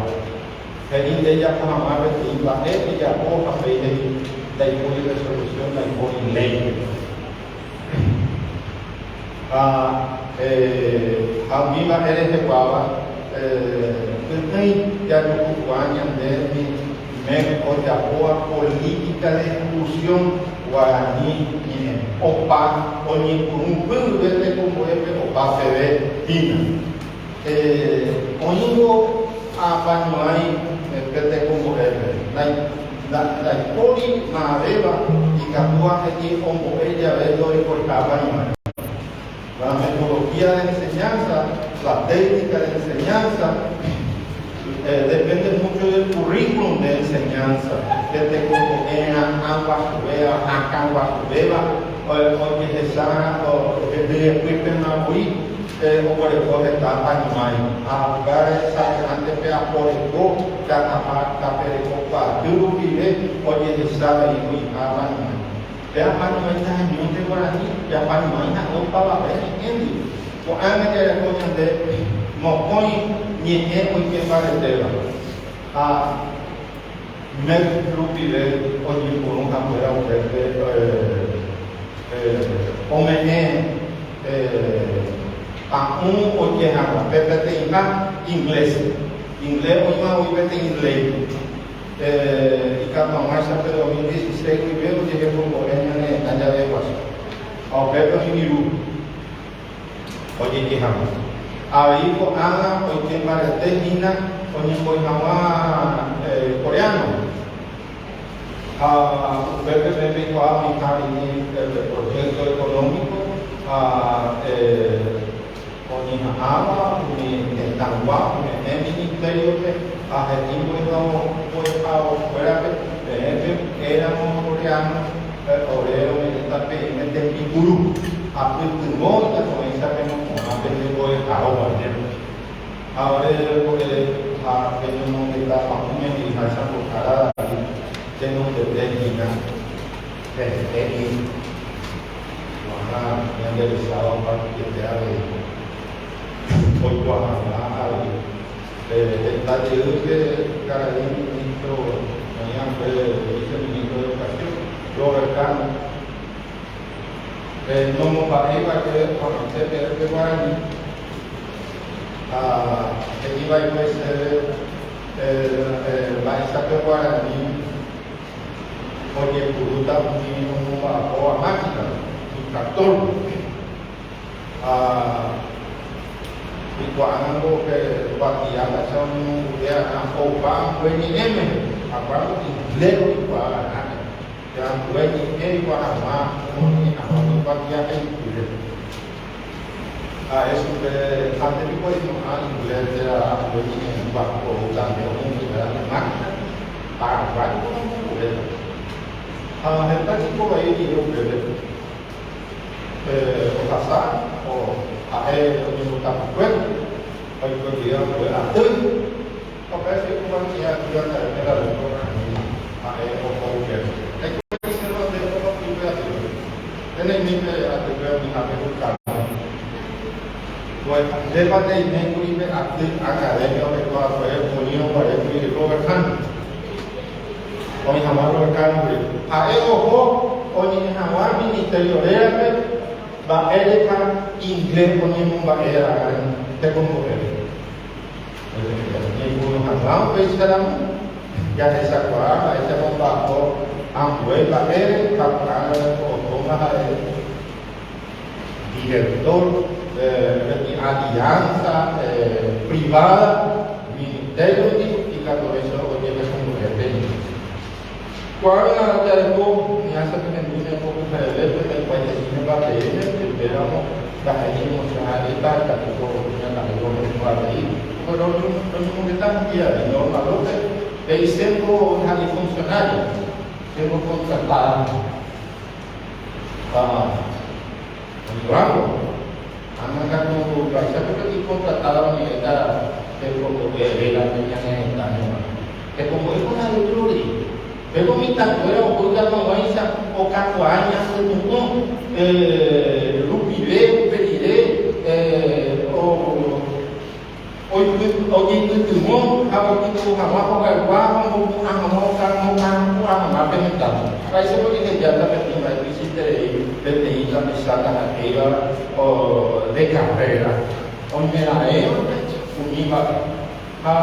He'i nde ejapo hag̃ua peteĩ mba'e ejapo ha upéi he'i ndaipóri resolución, ndaipóri léipe. Ha ha umi mba'e reheguáva py'ỹi jajuhukuaa ñande umi MEC ojapóva política de inclusión guarani ñe'ẽ opa oñepyrũ py'ỹve tekombo'épe opa peve hína. Oĩvo apañuãi pe tekombo'épe, ndaipóri maavéva ikatúva he'i ombo'e jave ndorekoiha apañuãi. La metodología de enseñanza, la técnica de enseñanza, depende mucho del currículum de enseñanza, pe tekombo'erã ãguasuvéva, akãguasuvéva ojehecha hyepýpema voi. Pe oguereko heta apañuãi, ha upévare sapy'ánte pe aporeko jataha tapereko kuaaty rupive ojehecha avei oĩha apañuãi. Pe apañuãi taheñónte guarani, pe apañuãi ha'e opavave ñe'ẽ ndive. Ko'ág̃a jareko ñande mokõi ñe'ẽ oike mbaretéva, ha MEC rupive oñepyrũ haguéra upépe ome'ẽ Pa'ũ oike hag̃ua pe peteĩha inglés. Inglés oĩma voi peteĩ léi. Ikatu hag̃uáicha pe 2016 guive ojehekombo'e ñane retã jave guasu. Ha upépe oĩ viru ojeike hag̃ua. Avei ko'ág̃a oike mbarete hína oñembo'e hag̃ua coreano. Ha upépe peẽ peikuaa oĩha avei pe proyecto económico ha oñeha'ãva umi tetãgua ome'ẽ ministerio-pe ha he'i mbo'ehaokuérape peẽ pe'éramo coreano ore rome'ẽta peẽme tembipuru ha pytyvõ ikatu'ỹicha pemoporã pende mbo'ehao guajépe. Ha ore ro'e ha peñomongeta pa'ũme he'iháicha mbo'ehára David tenondete hína he'i. Ko'ág̃a ñanderecháva oparupiete avei oikuaa hag̃ua avei. Heta jey pe karai ministro oĩ'akue viceministro de Educación, Robert Cano, nomomba'éi va'ekue ko'ag̃aite peve pe guarani ha he'i va'ekue chéve mba'éicha pe guarani ojepurúta umi omomba'apóva máquina-pe, umi tractor-pe. Ha oikuaárango pe kuatia tacha oñemongu'e arã opa ambue ñe'ẽme, ha kuárango inglés oikuaa arãme, pe ambue ñe'ẽ oikuaa hag̃ua omoñe'ẽ hag̃ua umi kuatia he'ipyre. Ha'e chupe, ha nde piko reimo'ã inglés térã ambue ñe'ẽ oúta nde omongu'éva ne máquina? Paraguái niko nomongu'éta. Ha heta chico vai rire upépe, ohasa ha'e oñembotapykue, oiko jey ambue aty, ha upéva che oikuatia aty la lengua guarani ha'e oho upépe. Aiko diciendo nde oho upe atýpe. Nde neime pe atýpe oĩhápe Bucano. Ndépa neime kuri pe aty academia oreko va'ekue oĩrõ guare kuri Robert Hahn. Oĩ hag̃ua Robert Hahn kuri. Ha'e oho oñe'ẽ hag̃ua ministerio rérape mba'érepa inglés oñemomba'e ra'ã tekombo'épe. Ñaipuru hag̃ua upéicharamo jahechakuaa mba'éichapa omba'apo ambue mba'ére ha ko'ág̃a ohóma ha'e director peteĩ alianza privada ministerio-ndi ikatuvéicha ojehekombo'e peño. Ko'ág̃a jareko ñacha pehendu ñañembokyhyjevépe ndaikuaái he'ínepa peẽme, jepéramo ndaha'éi ñañemosẽ ha'éta ikatu ko kuñataĩ ohendu avei, péro roñomongeta he'i avei Norma López, he'i chéngo ha'e funcionario, chéngo contratada. Ha oĩvávo, ág̃a katu mba'éichapa peteĩ contratada oñe'ẽta tekombo'e rérape ñane retãme g̃uarã. Tekombo'e ko ha'e rei. Péro mitãnguéra ohóta hag̃uáicha okakuaa ñasytu'ũ rupive upe rire Oñeipytyvõ ha oipytyvõ hag̃ua hogaygua ha omopu'ã hag̃ua omoakãrapu'ã hag̃ua pe hetã. Mba'éichapa ojehejáta peteĩ mba'e tuichaiterei peteĩ tapicha ndaha'éiva de karréra oimeraẽvape umi mba'e? Ha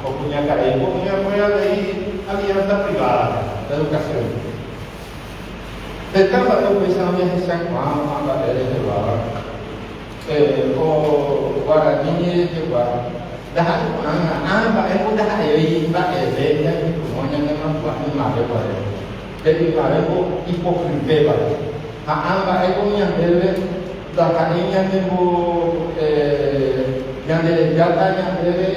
ko kuñakarai oĩ va'ekue avei alianza privada de educación. Heta mba'e upéicha ojehechakuaa ko'ã mba'e reheguáva. Ko guarani ñe'ẽjegua ndaha'éi ko'ág̃a ã mba'éko ndaha'éi mba'eve ñaipytyvõ ñanemandu'a ymave guare, pe ymavéko ipohyivéva. Ha ã mba'éko ñandéve ndaha'éi ñanembo ñanderejáta ñandéve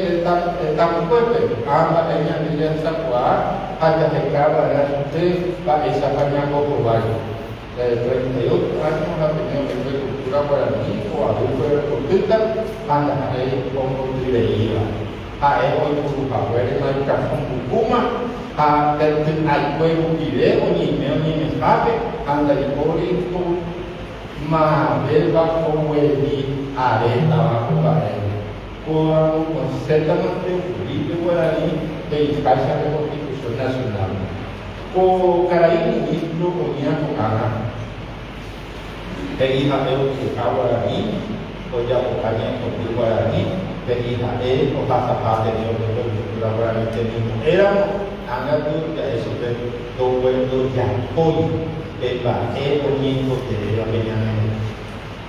tapykuépe, ã mba'e ñande jahechakuaa ha jaheka va'erã chupe mba'éichapa ñambohovái. 38 años ha tenía de cultura guaraní oavýpe otýta ha ndaha'éi ombotyreíva. Ha'e oipuru haguére maikasõ pukúma ha ty'aikue rupive oñeime oñemehápe ha ndaipóri ku maavéva oguevi arétava ko mba'égui. Kóva osẽtamante okuri pe guarani he'iháicha pe Constitución Nacional. Ko karai ministro oĩva ko'ágã he'i ha'e ojeha guarani, ojapoha ñe'ẽpoty guarani, he'i ha'e ohasaha térã oñe'ẽ cultura guarani temimbo'éramo, ág̃atu ja'e chupe ndojapói pe mba'e oñeikotevẽva pe ñane retã.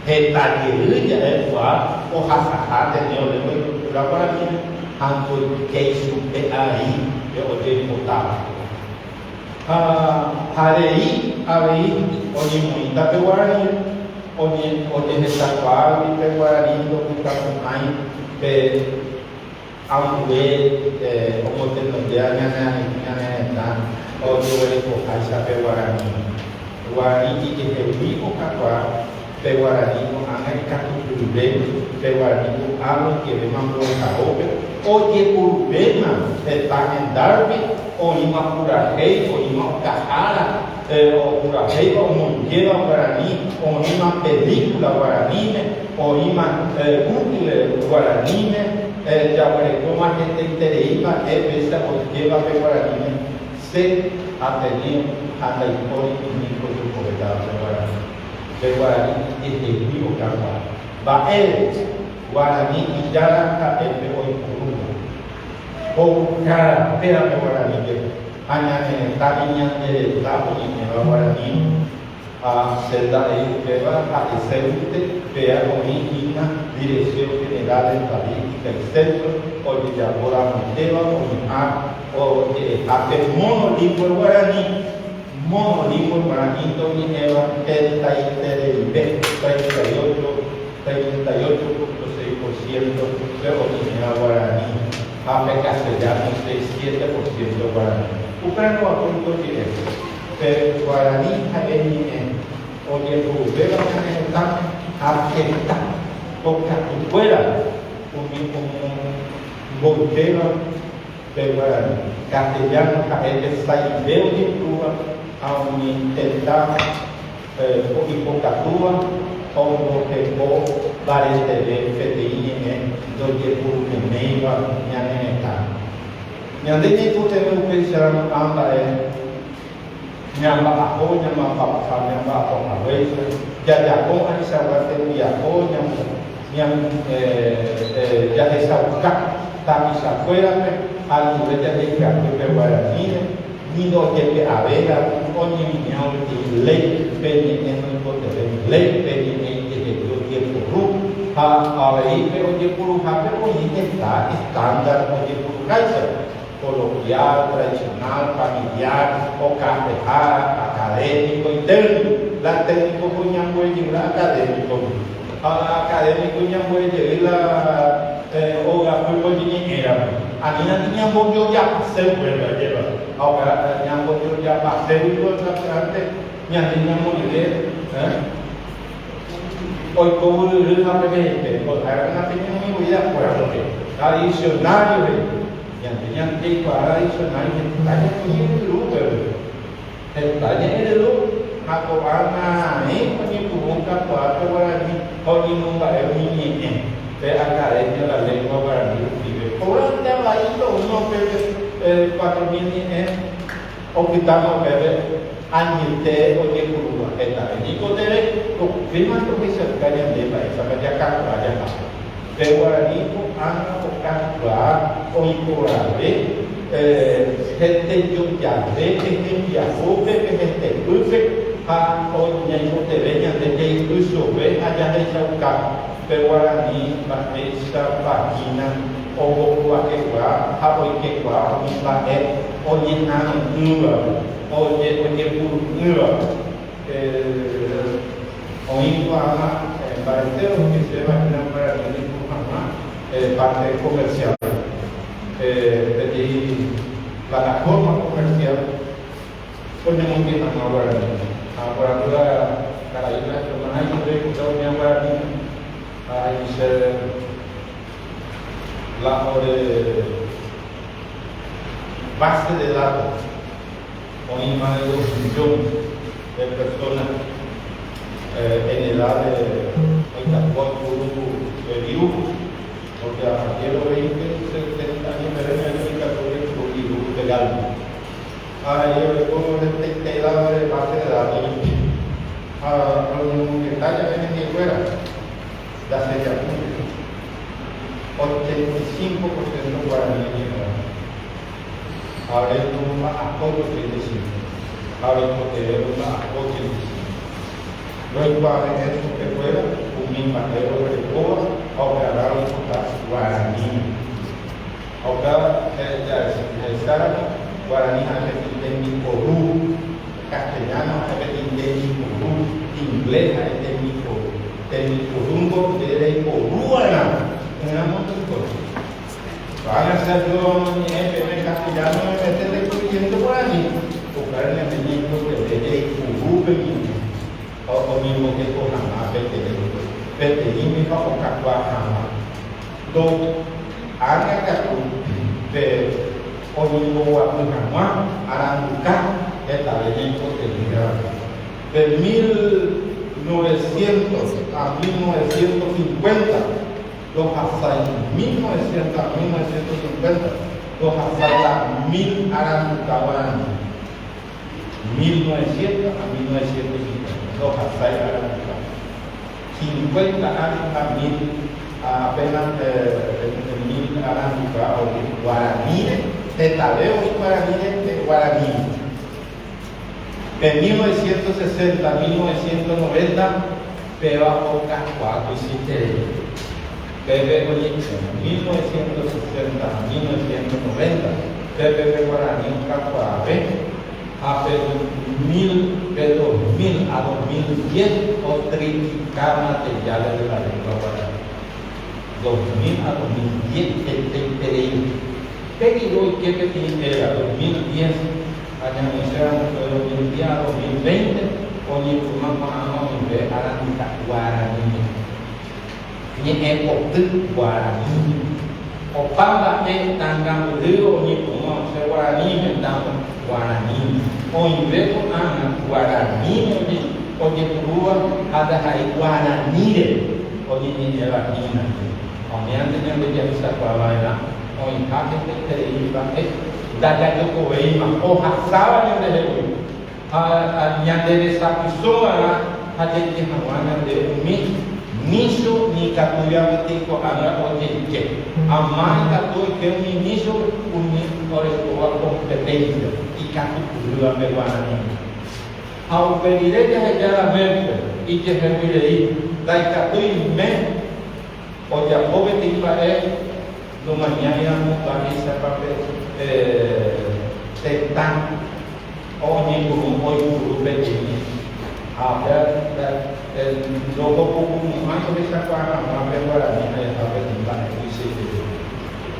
Heta jey ja'ekuaa ohasaha térã oñe'ẽ cultura guaraníme ha ndoikéi chupe avei pe ojeipotáva. Ha rei avei oñemoĩta pe guarani, ojehechakuaágui pe guarani ndopytamo'ãi pe ambue omotenondéva ñane retã ojeguerekoháicha pe guarani. Guarani ijehegui okakuaa pe guarani ko'ág̃a ikatupyryve, pe guarani ko'ág̃a oikevéma mbo'ehaópe, ojeporuvéma heta hendárupi. Oĩma purahéi, oĩma okahára opurahéiva omoingéva guarani, oĩma película guaraníme, oĩma Google guaraníme, jaguerekóma hetaiterei mba'e péicha oikéva pe guaraníme che Ateneo ha ndaipóri umi ojokovétava pe guarani. Pe guarani ijehegui okakuaa. Mba'ére? Guarani ijára ha'e pe oipurúva. Ko karatérape guarani jepe, ha ñane retãme ñande reta oñe'ẽva guaraníme. Ha che nda'éi upéva ha'eséguinte péa oĩ hína Dirección General de Estadística y Censo ojejapo ramoitéva oĩha oje'ehápe monolingũe guarani, monolingũe guaranínte oñe'ẽva hetaitereive, 38. 38.6 por ciento pe oñe'ẽva guarani ha pe castellano 6, 7 por ciento guarani. Upérõ apónto oje'e, pe guarani ha'e ñe'ẽ ojeporuvéva ñane retãme ha heta pokatukuéra umi omomboykéva pe guarani. Castellano ha'e pe sa'ive ojepurúva ha umi tetã ipokatúva ha omboheko mbareteve peteĩ ñe'ẽ ndojepurumeméiva ñane retãme. Ñande ñaikotevẽ upéicharamo ã mba'e ñamba'apo ñamba'apo haguéicha, jajapo ãichagua tembiapo jahechauka tapichakuérape anive jajeipyapy pe guaraníre, Ni ndojepe'avéiramo oñeme'ẽrõ peteĩ léi pe ñe'ẽ noikotevẽi léi pe ñe'ẽ ijehegui ojeporu, ha avei pe ojeporuhápe oĩ heta estándar ojeporuháicha, coloquial, tradicional, familiar, okapeha, académico y técnico. La técnico ko iñambue jey la académico-gui, ha la académico iñambue jey la ogapýpe oñeñe'ẽramo. Anína ñambojojapase upéva, ajépa. Ha upéva ñambojojapaségui ko sapy'ánte ñande ñamoñe'ẽ oiko guyryry ha peteĩte, ha'ékena pe ñemoĩ voi de acuerdo pe diccionario he'i. Ñande ñandeikuaa diccionario heta ñamoñe'ẽryru upépe. Heta ñe'ẽryru ha ko'ág̃a raẽ oñepyrũ kakuaa pe guarani ha oñemomba'e umi ñe'ẽ pe Academia la Lengua Guarani rupive. Porãnte avaíta oĩva upépe 4000 ñe'ẽ opytáma upépe añete ojepurúva. Hetave ñeikotevẽ upémante ohechauka ñande mba'éichapa jakakuaa jaha. Pe guarani ko'ág̃a okakuaa oiporave hetejojave pe hembiapópe, pe hetepýpe ha ñaikotevẽ ñande jaipysove ha jahechauka pe guarani mba'éichapa hína ombohovakekuaa ha oikekuaa umi mba'e oñeha'arõ'ỹvape, ojepuru'ỹvape. Oĩ ko'ág̃a mbarete oikeséva hína guarani ojeporu hag̃ua parte comercial peteĩ plataforma comercial oñemoinge hag̃ua guarani. Ha aporandúva karai hermana ichupe oikóta umi guaraníme ha he'i chéve la ore base de datos Oĩ más de dos millones de personas en edad de oikatu oipuru pe viru, porque a partir de los 20, 70 años peve ñande oikatu oipuru viru legalmente. Ha oreko hetaite edad de base de datos rupi. Ha roñemongeta jave hendivekuéra, ndachejapúi, 85 por ciento guarani oñe'ẽva. Ha ore romba'apo 85. Ha roikotevẽ romba'apo 85. Roikuaave'ẽ chupekuéra umi mba'e roguerekóva ha upearã roipota guaraníme. Ha upéva jahecháramo, guarani ha'e peteĩ tembiporu, castellano ha'e peteĩ tembiporu, inglés ha'e tembiporu. Tembiporúngo nde reiporuva'erã, ỹramo ndoikói. Ko'ág̃a che aju oñe'ẽ peẽme castellano memete ndaiporivéinte guarani, upévare ñande ñaikotevẽ jaipuru pe ñe'ẽ ha oñemboheko hag̃ua peteĩ peteĩme ha okakuaa hag̃ua. Ndo ág̃a katu pe. Oñemboguapy hag̃ua aranduka hetave ñaikotevẽva. De 1900 a 1950 ndohasái 1900 a 1950 ndohasái la mil aranduka guarani. 1900 a 1950 ndohasái aranduka. Cincuenta años ha mil apenas mil aranduka oĩ guaraníre, hetave oĩ guaraníre pe guaraníre. Pe 1960, 1990 péva okakuaa tuichaiterei. Pépe oñepyrũ 1960 ha 1990 pépe pe guarani okakuaave ha pe mil pe 2000 a 2010 otriplika materiales de la lengua guarani. 2000 a 2010 hetaiterei. Pe rire oike peteĩ era 2010 ha ñamoĩchéramo upe 2010 a 2020 oñepyrũma ko'ág̃a oĩve aranduka guaraníme. Ñe'ẽpoty guaraníme. Opa mba'e tãngambyry oñepyrũma osẽ guaraníme tãva guaraníme. Oĩve ko'ág̃a guaraníme ojepurúva ha ndaha'éi guaraníre oñeñe'ẽva hína. Ha umíante ñande jahechakuaa va'erã oĩha hetaiterei mba'e ndajajokovéima ohasáva ñandehegui ha ñande resapyso va'erã ha jaike hag̃ua ñande umi nícho nikatúiva gueteri ko'ág̃a ojeike. Ama ikatu oike umi nícho umi orekóva competencia ikatupyrýva pe guaraníme. Ha upe rire jaheja Lamérpe ijehegui rei ndaikatúi me ojapo peteĩ mba'e nomañáiramo mba'éichapa pe tetã oñepyrũ oipuru peteĩ ñe'ẽ. Ha upéva ndohopukumo'ãi ohechakuaa hag̃ua pe guarani ha'eha peteĩ mba'e tuichaiterei.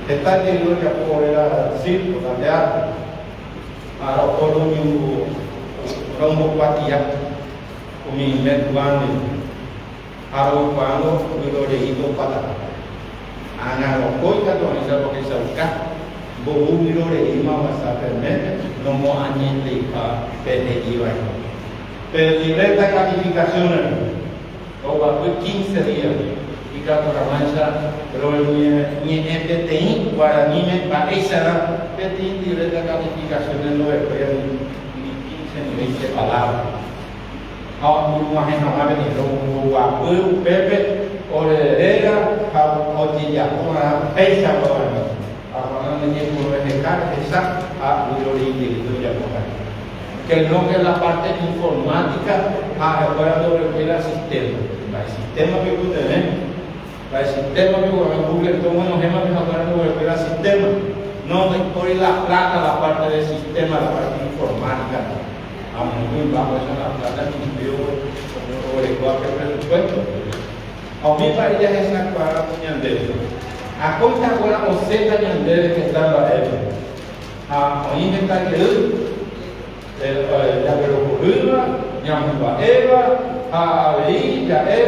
Heta jey ojapo ore la circo, la teatro. Ha roho roñu rombokuatia umi mekua ndive, ha roikuaángo vyrorei opataha. Ág̃a roho ikatu oĩcha rohechauka mbovu vyroreíma ohasa pe mépe nomoañeteiha pe he'i va'ekue. Pe libreta calificación rehe roguapy quince día ikatu hag̃uáicha roñe'ẽ peteĩ guaraníme mba'éicharã peteĩ libreta calificación ndorekói ni quince ni veinte palabra. Ha oñeg̃uahẽ hag̃ua peteĩ romboguapy upépe ore réra ha ojejapo va'erã péicha guarani. Ha ko'ág̃a oñeñepyrũreheka rehecha ha vyroreijey ojapo ha'e. Que no que la parte informática ha ha'ekuéra ndorekói la sistema. Mba'e sistema peikotevẽ? Mba'e sistema peikotevẽ? Google oguenohẽma pe ha'ekuéra ndorekói la sistema. No ndaipóri la plata la parte de sistema, la parte informática. Ha muy bajo esa la plata ministerio orekóva pe presupuesto. Ha umi mba'e jahechakuaáramo ñandéve, akóinte aguera osẽta ñandéve heta mba'épe. Ha oĩ heta jey jaguerohorýva, ñamomba'éva ha avei ja'e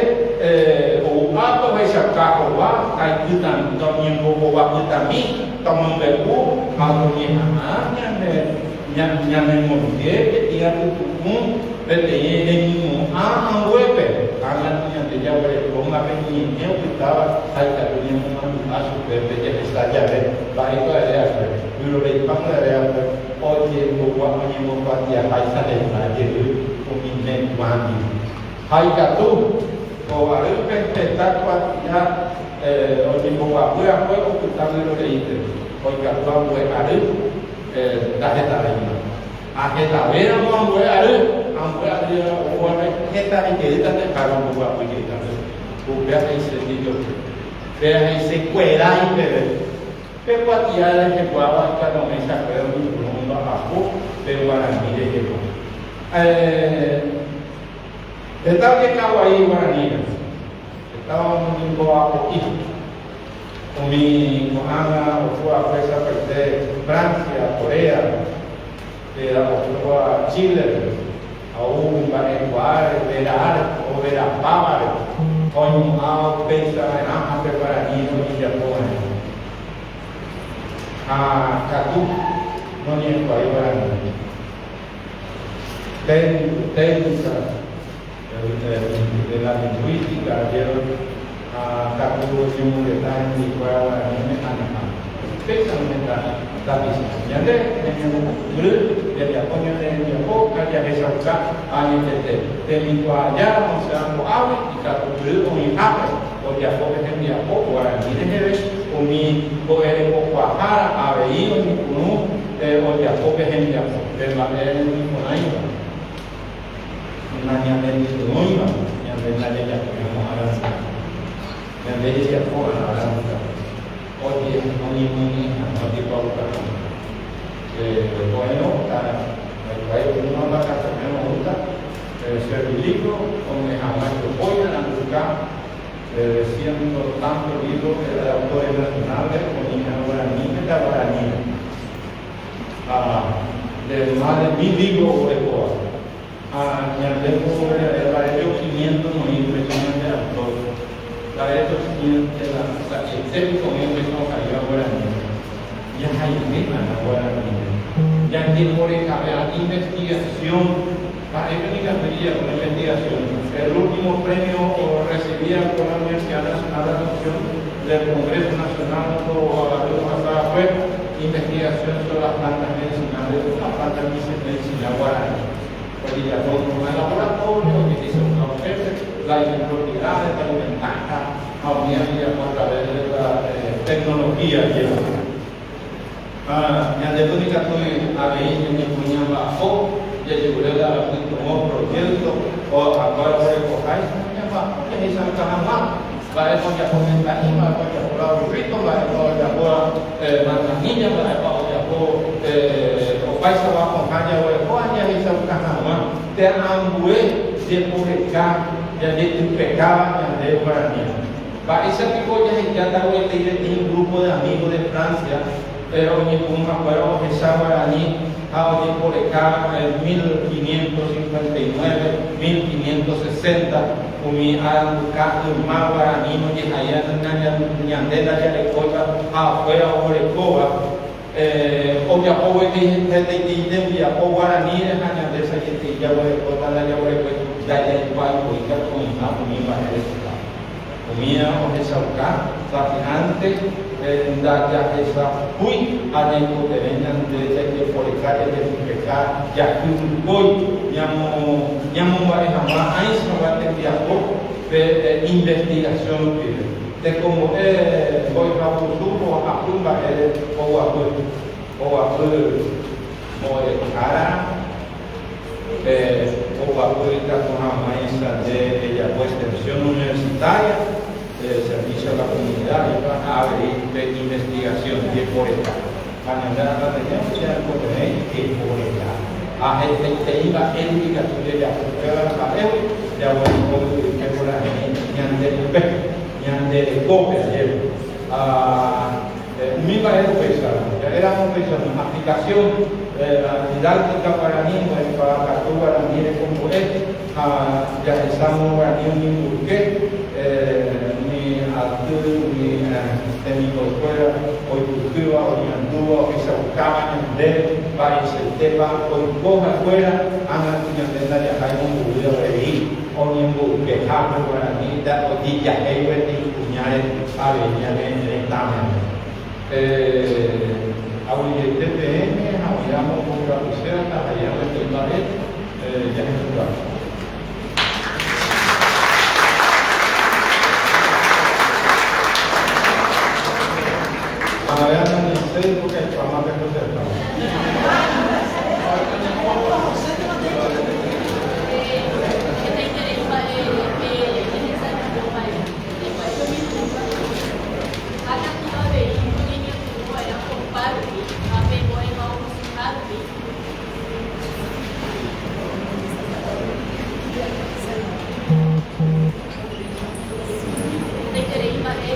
ovy'áta ohechauka hova ha toñembohovapytami, tomombe'u ha toñeha'ã ñanemoinge peteĩ apytu'ũ peteĩ remimo'ã ambuépe. Ág̃a ñande jaguerekóma pe ñe'ẽ opytáva ha ikatu ñamomandu'a chupe pe jahecha jave mba'épa ere akue, vyroreipáma ere akue ojembogua oñembokuatiaháicha heta jey umi mekua ndive. Ha ikatu ko arýpe heta kuatia oñemboguapy akue opyta vyroreípe, oikatu ambue ary ndahetavéima. Ha hetavéramo ambue ary, ambue ary oúvape hetave jeýta nde ha romboguapy jeýta ndéve. Upéva he'ise jejopy. Péva he'ise kuerái peve. Pe kuatia reheguáva ikatu'ỹichakue oñepyrũ omba'apo pe guarani rehegua. Heta ojekaguai guaraníre. Heta oñemboapo'i. Umi ko'ág̃a opu'akue sapaite Francia, Corea, térã opu'ã Chile-pe, ha ou mba'ekuaáre, veráre, overapávare, ha oimo'ã upéicha va'erã ha pe guarani ojejapo va'erã. Ha katu. Noñe'ẽkuaái guarani. Técnica de la lingüística ayer ha katu oñemongeta hembikuéra guaraníme ha nahániri. Péicha oĩta tapicha. Ñande ñañembokury jajapo ñane rembiapo ha jahechauka añetete. Tembikuaajára osẽva ko'águi ikatupyry oĩhápe ojapo pe hembiapo guarani reheve umi mbo'erekokuaahára avei oñepyrũ ojapo pe hembiapo pe mba'e naiporãiva, nañanepytyvõiva, ñande ndajajapóiramo aranduka. Ñande jajapo va'erã aranduka oñemoñe'ẽ hag̃ua ojekuaauka hag̃ua. Ko'ẽrõ ndaikuaái oúma mba'apo'ẽrõ oúta Servilibro ome'ẽ hag̃ua jopói aranduka de ciento tanto libro de autores nacionales oñe'ẽva guaraníme ha guaraníme. Ha de más de mil libro oguerekóva. Ha ñande mba'épe quinientos noĩ upéicha ñande autor. Mba'épe quinientos la sa'ietépe oĩ upéicha ohaíva guaraníme. Jahaivéva'erã guaraníme. Jajeporekave investigación. Mba'épe nikatu ijapo investigación. El último premio recibía por la Universidad Nacional de Asunción del Congreso Nacional ohasava'ekue fue investigación sobre las plantas medicinales, la planta medicinal guaraní. Ojejapo en un laboratorio, ojehecha upépe la propiedades, la ventaja ha umi ojejapo a través de la tecnología jepe. Ha ñande ndikatúi avei ñañemoñamba'apo jajerure la pytyvõ proyecto oakuára orekoháicha ñamba'apo jahechauka hag̃ua mba'épa ojapo menta'i, mba'épa ojapo la burrito, mba'épa ojapo la manzanilla, mba'épa ojapo opaichagua pohã jaguereko ha jahechauka hag̃ua pe ambue jeporeka jajetypekáva ñande guarani. Mba'éicha piko jahejáta gueteri peteĩ grupo de amigos de Francia oñepyrũ haguéra ohecha guarani ha ojeporeka 1559, 1560 umi aranduka yma guarani ojehaíva ñande ndajarekóiva ha afuera oguerekóva ojapo gueteri hetaite'i tembiapo guaraníre ha ñande sa'ieterei jaguerekóta ndajaguerekói ndajaikuaái voi katu oĩha umi mba'e rehegua. Umíva ohechauka sapy'ánte ndajahechapúi ha ñaikotevẽ ñande jajeporeka, jajetypeka, jakyhypói ñamomba'e hag̃ua ãichagua tembiapo pe investigación rupive. Tekombo'e mbo'ehavusu mbohapy mba'ére oguapy, oguapy mbo'ehára pe oguapy ikatu hag̃uáicha nde ejapo extensión universitaria, servicio a la comunidad ha avei pe investigación jeporeka. Ha ñande arandateña ojejarekotevẽ jeporeka. Ha hetaiterei mba'e rupi ikatu jajapo upéva mba'égui jaguereko yvype guarani ñande pype, ñande rekópe ajépa. Ha umi mba'e upéicharõ, ja'éramo upéicharõ, aplicación la didáctica guarani, mbo'ekuaa katu guarani rekombo'e ha jahechámo guarani umi mboyke, umi aty, umi temimbo'ekuéra oipyhýva, oñandúva, ohechaukáva ñande mba'eichaitépa oiko ha'ekuéra, ág̃a ku ñande ndajahái mombyry avei oñemboykehápe guarani ojejahéi peteĩ kuñáre avei ñane retãme. Aguyjeite peẽme ha oĩramo ombohyrapyséva ndaha'éi peteĩ mba'e jahendúva. Amarã noñe'ẽséi porque aikuaáma pe José-pa. Hetaiterei mba'e ñahesa'ỹijo va'erã. Jaikuaa oñepyrũva ha katu avei oñeñepyrũ va'erã opa rupi ha pe mbo'ehaovusuha rupi. Hetaiterei mba'e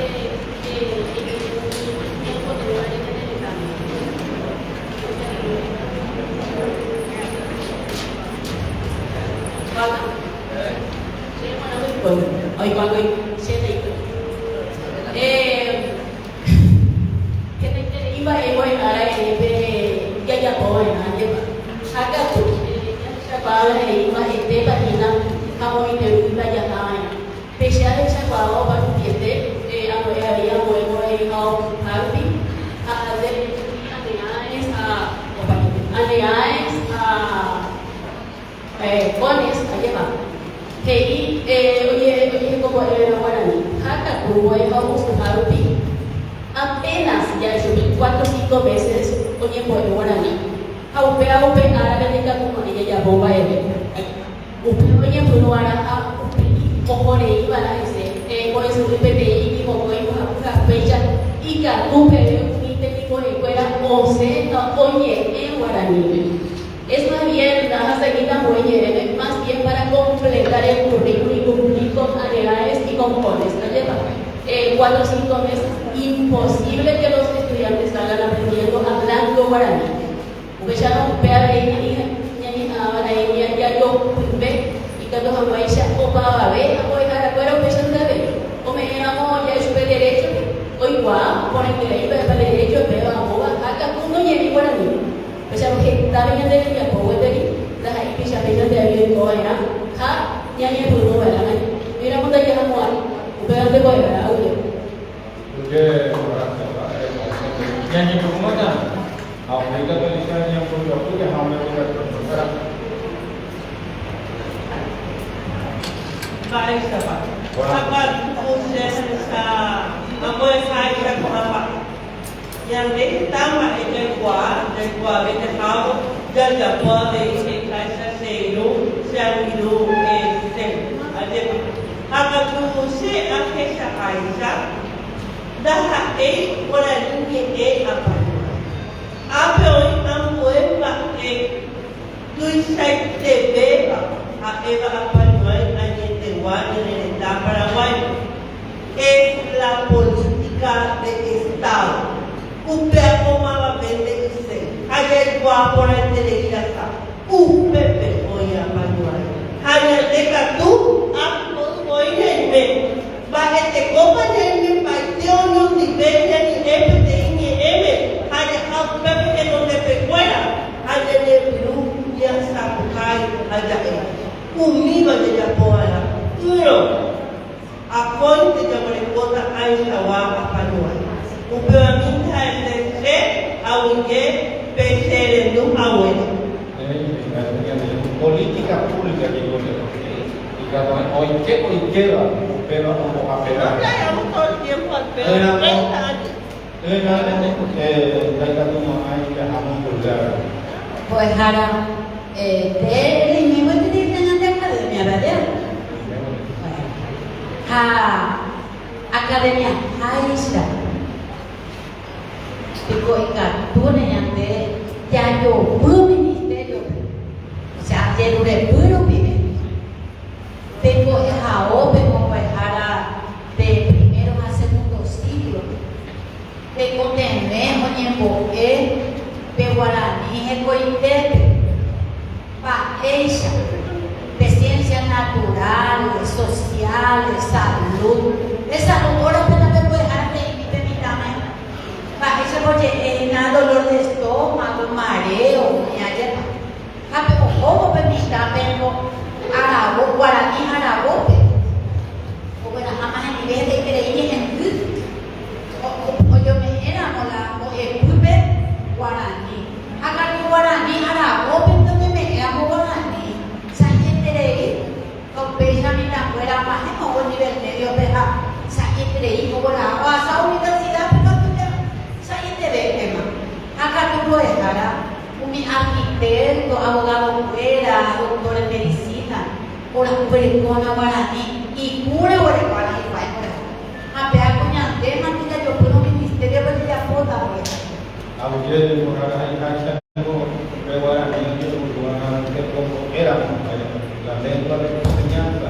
ñaikotevẽvare ñane retãme. Hetaiterei mba'e mbo'ehára ere pe jajapo. Jahechakuaáva he'i mba'etépa hína ha moõite rupipa jaha va'erã. Pe che ahechakuaáva opa rupiete ambo'e avei ambue mbo'ehaokuha rupi ha derecho aneães ha opa rupi. Aneães ha cones ajépa. He'i ojehekombo'everã guarani. Ha katu mbo'ehaokuha rupi apenas ja'e chupe cuatro cinco meses oñembo'e guarani. Ha upéva upe árape ndaikatumo'ãi jajapo mba'eve. Upéva oñepyrũ va'erã ha upéi oho rei va'erã hese, mbo'esyry peteĩ, mokõi, mbohapy ha péicha ikatu peve umi temimbo'ekuéra osẽ ha oñe'ẽ guaraníme. Es más bien, ndahaseguíta ambue ñe'ẽme, más bien para completar el currículum y cumplir con aneaes y con cones. Ajépa? Cuatro o cinco meses, imposible que los estudiantes salgan aprendiendo hablando guaraní. Upéicharõ upe avei ñañeha'ãva'erã jajopyve ikatu hag̃uáicha opavave ha mbo'eharakuéra upéichante avei. Ome'ẽramo ja'e chupe deréchope, oikuaa porãiterei mba'épa derécho upéva amóva ha katu noñe'ẽi guaraníme. Upéicharõ hetáve ñande rembiapo gueteri ndaha'éi tuichape ñande avei oikova'erã ha ñañepyrũva'erã oĩramo ndajahamo'ãi. Upévante mbo'ehára aguyje. Ñañepyrũma ha upéi katu tuicha ñambojoapy jaha ombojoapy. Mba'éichapa ha katu che ahecha ambo'eháicha ko'ã mba'e. Ñande heta mba'e jaikuaa, jaikuaave jahávo, jajapo avei he'iháicha che irũ, che angirũ Giselle. Ajépa. Ha katu che ahechaháicha ndaha'éi guarani ñe'ẽ apañuãi. Ápe oĩ ambue mba'e tuichaitevéva ha'éva apañuãi añetegua ñane retã Paraguáipe. Es la política de Estado. Upéva ko mavave nde'ise ha jaikuaa porãiterei rasa. Upépe oĩ apañuãi. Ha ñande katu apoyvoi ñaime. Mba'etekópa ñaimepaite oñondive ñañe'ẽ peteĩ ñe'ẽme ha jaha upépe henondepekuéra ha ñañepyrũ ñasapukái ha ja'e. Umíva jajapova'erã. Ỹrõ, akóinte jaguerekóta ãichagua apañuãi. Upevamínte ha'ete che aguyje pe che rendu haguére. Política pública Oike oikéva upéva ombohaperã. Ỹramo ndaikatumo'ãi jaha mombyry avei. Mbo'ehára, Nde reime gueteri la ñande academia, verdad? Ha academia háicha piko ikatúne ñande jajopy ministerio-pe, osea jerurepy rupive, pe mbo'ehaópe mbo'ehára de primero ha segundo ciclo-pe, tekotevẽ oñembo'e pe guarani hekoitépe, mba'éicha pe ciencias naturales, sociales, salud, pe salud órape ndapepoehára he'ími pe mitãme mba'éichapa oje'e hína dolor de estómago, mareo, umi ajépa. Ha pe ohóvo pe mitã pengo aravo, guarani aravópe, ogueraháma hendive hetaiterei ñe'ẽndy, ojome'ẽramo la mbo'epýpe guarani. Ha katu guarani aravópente oñeme'ẽramo guarani, sa'ieterei, ha upéicha mitãnguéra og̃uahẽma oho nivel medio-pe ha sa'ieterei ogueraha ohasa universidad-pe katu ja sa'ietevéntema. Ha katu mbo'ehára, umi arquitecto, abogado-kuéra, doctor en medicina, orahuverekóna guarani ikúre oguerekóva hikuái mbo'ehára. Ha péva ko ñandémante jajopýrõ ministerio-pe jajapóta mbo'ehára. Aguyje mbo'ehára he'iháicha niko pe guarani ojepurúva tekombo'éramo la lengua de enseñanza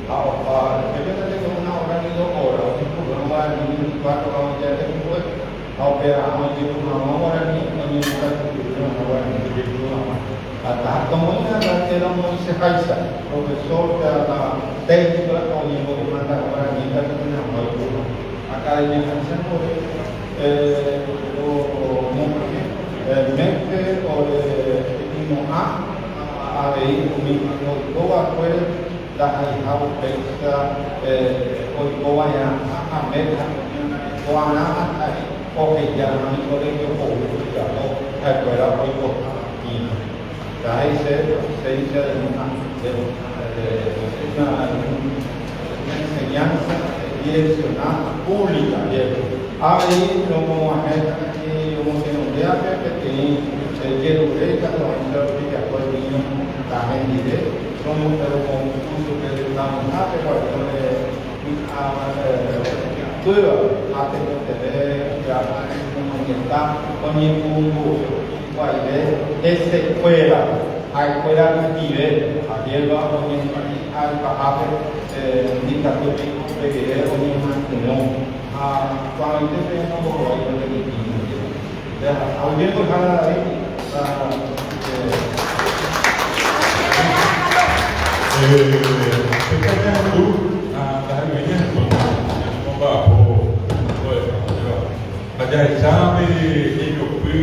ha opa upépe ndajeko una hora ni dos hora ojepurúrõ guarani 24 hora oĩ jave tekombo'e ha upearã ojepuru hag̃ua guarani oñembokatupyry hag̃ua guarani ojepuru hag̃ua ha tomoĩ hag̃ua térã omoĩseháicha profesor térã la técnico oñembo'emanta guarani ikatupyry hag̃ua oipuru academia háicha ore Romomba'e mépe ore remimo'ã. avei umi oiko va'ekue ndaha'eiha upéicha oiko va'erãha América oñangareko arã ahai oheja umi colegio público ojapo ha'ekuéra oipota hína. Ndahe'ise ausencia de una, de una, de una enseñanza direccionada pública. Avei romog̃uahẽta romotenondeápe peteĩ jerure ikatu hag̃uáicha ojejapo el niño hendive romopu'ã chupe tetãmehápe guardión py'apýva ha tekotevẽ upéva oñemongeta oñepungu'e hikuaive hesekuéra ha'ekuéra rupive ajépa oñemoĩ ha ipahápe ndikatu piko upe rire oñemyatyrõ ha ko'ag̃aite pe ombohovái ñande rupi. Péicha ñahendu ha ndaha'éi ñahendu ñanemomba'apo mbo'eha upéva. Ha jahecha pe jejopy.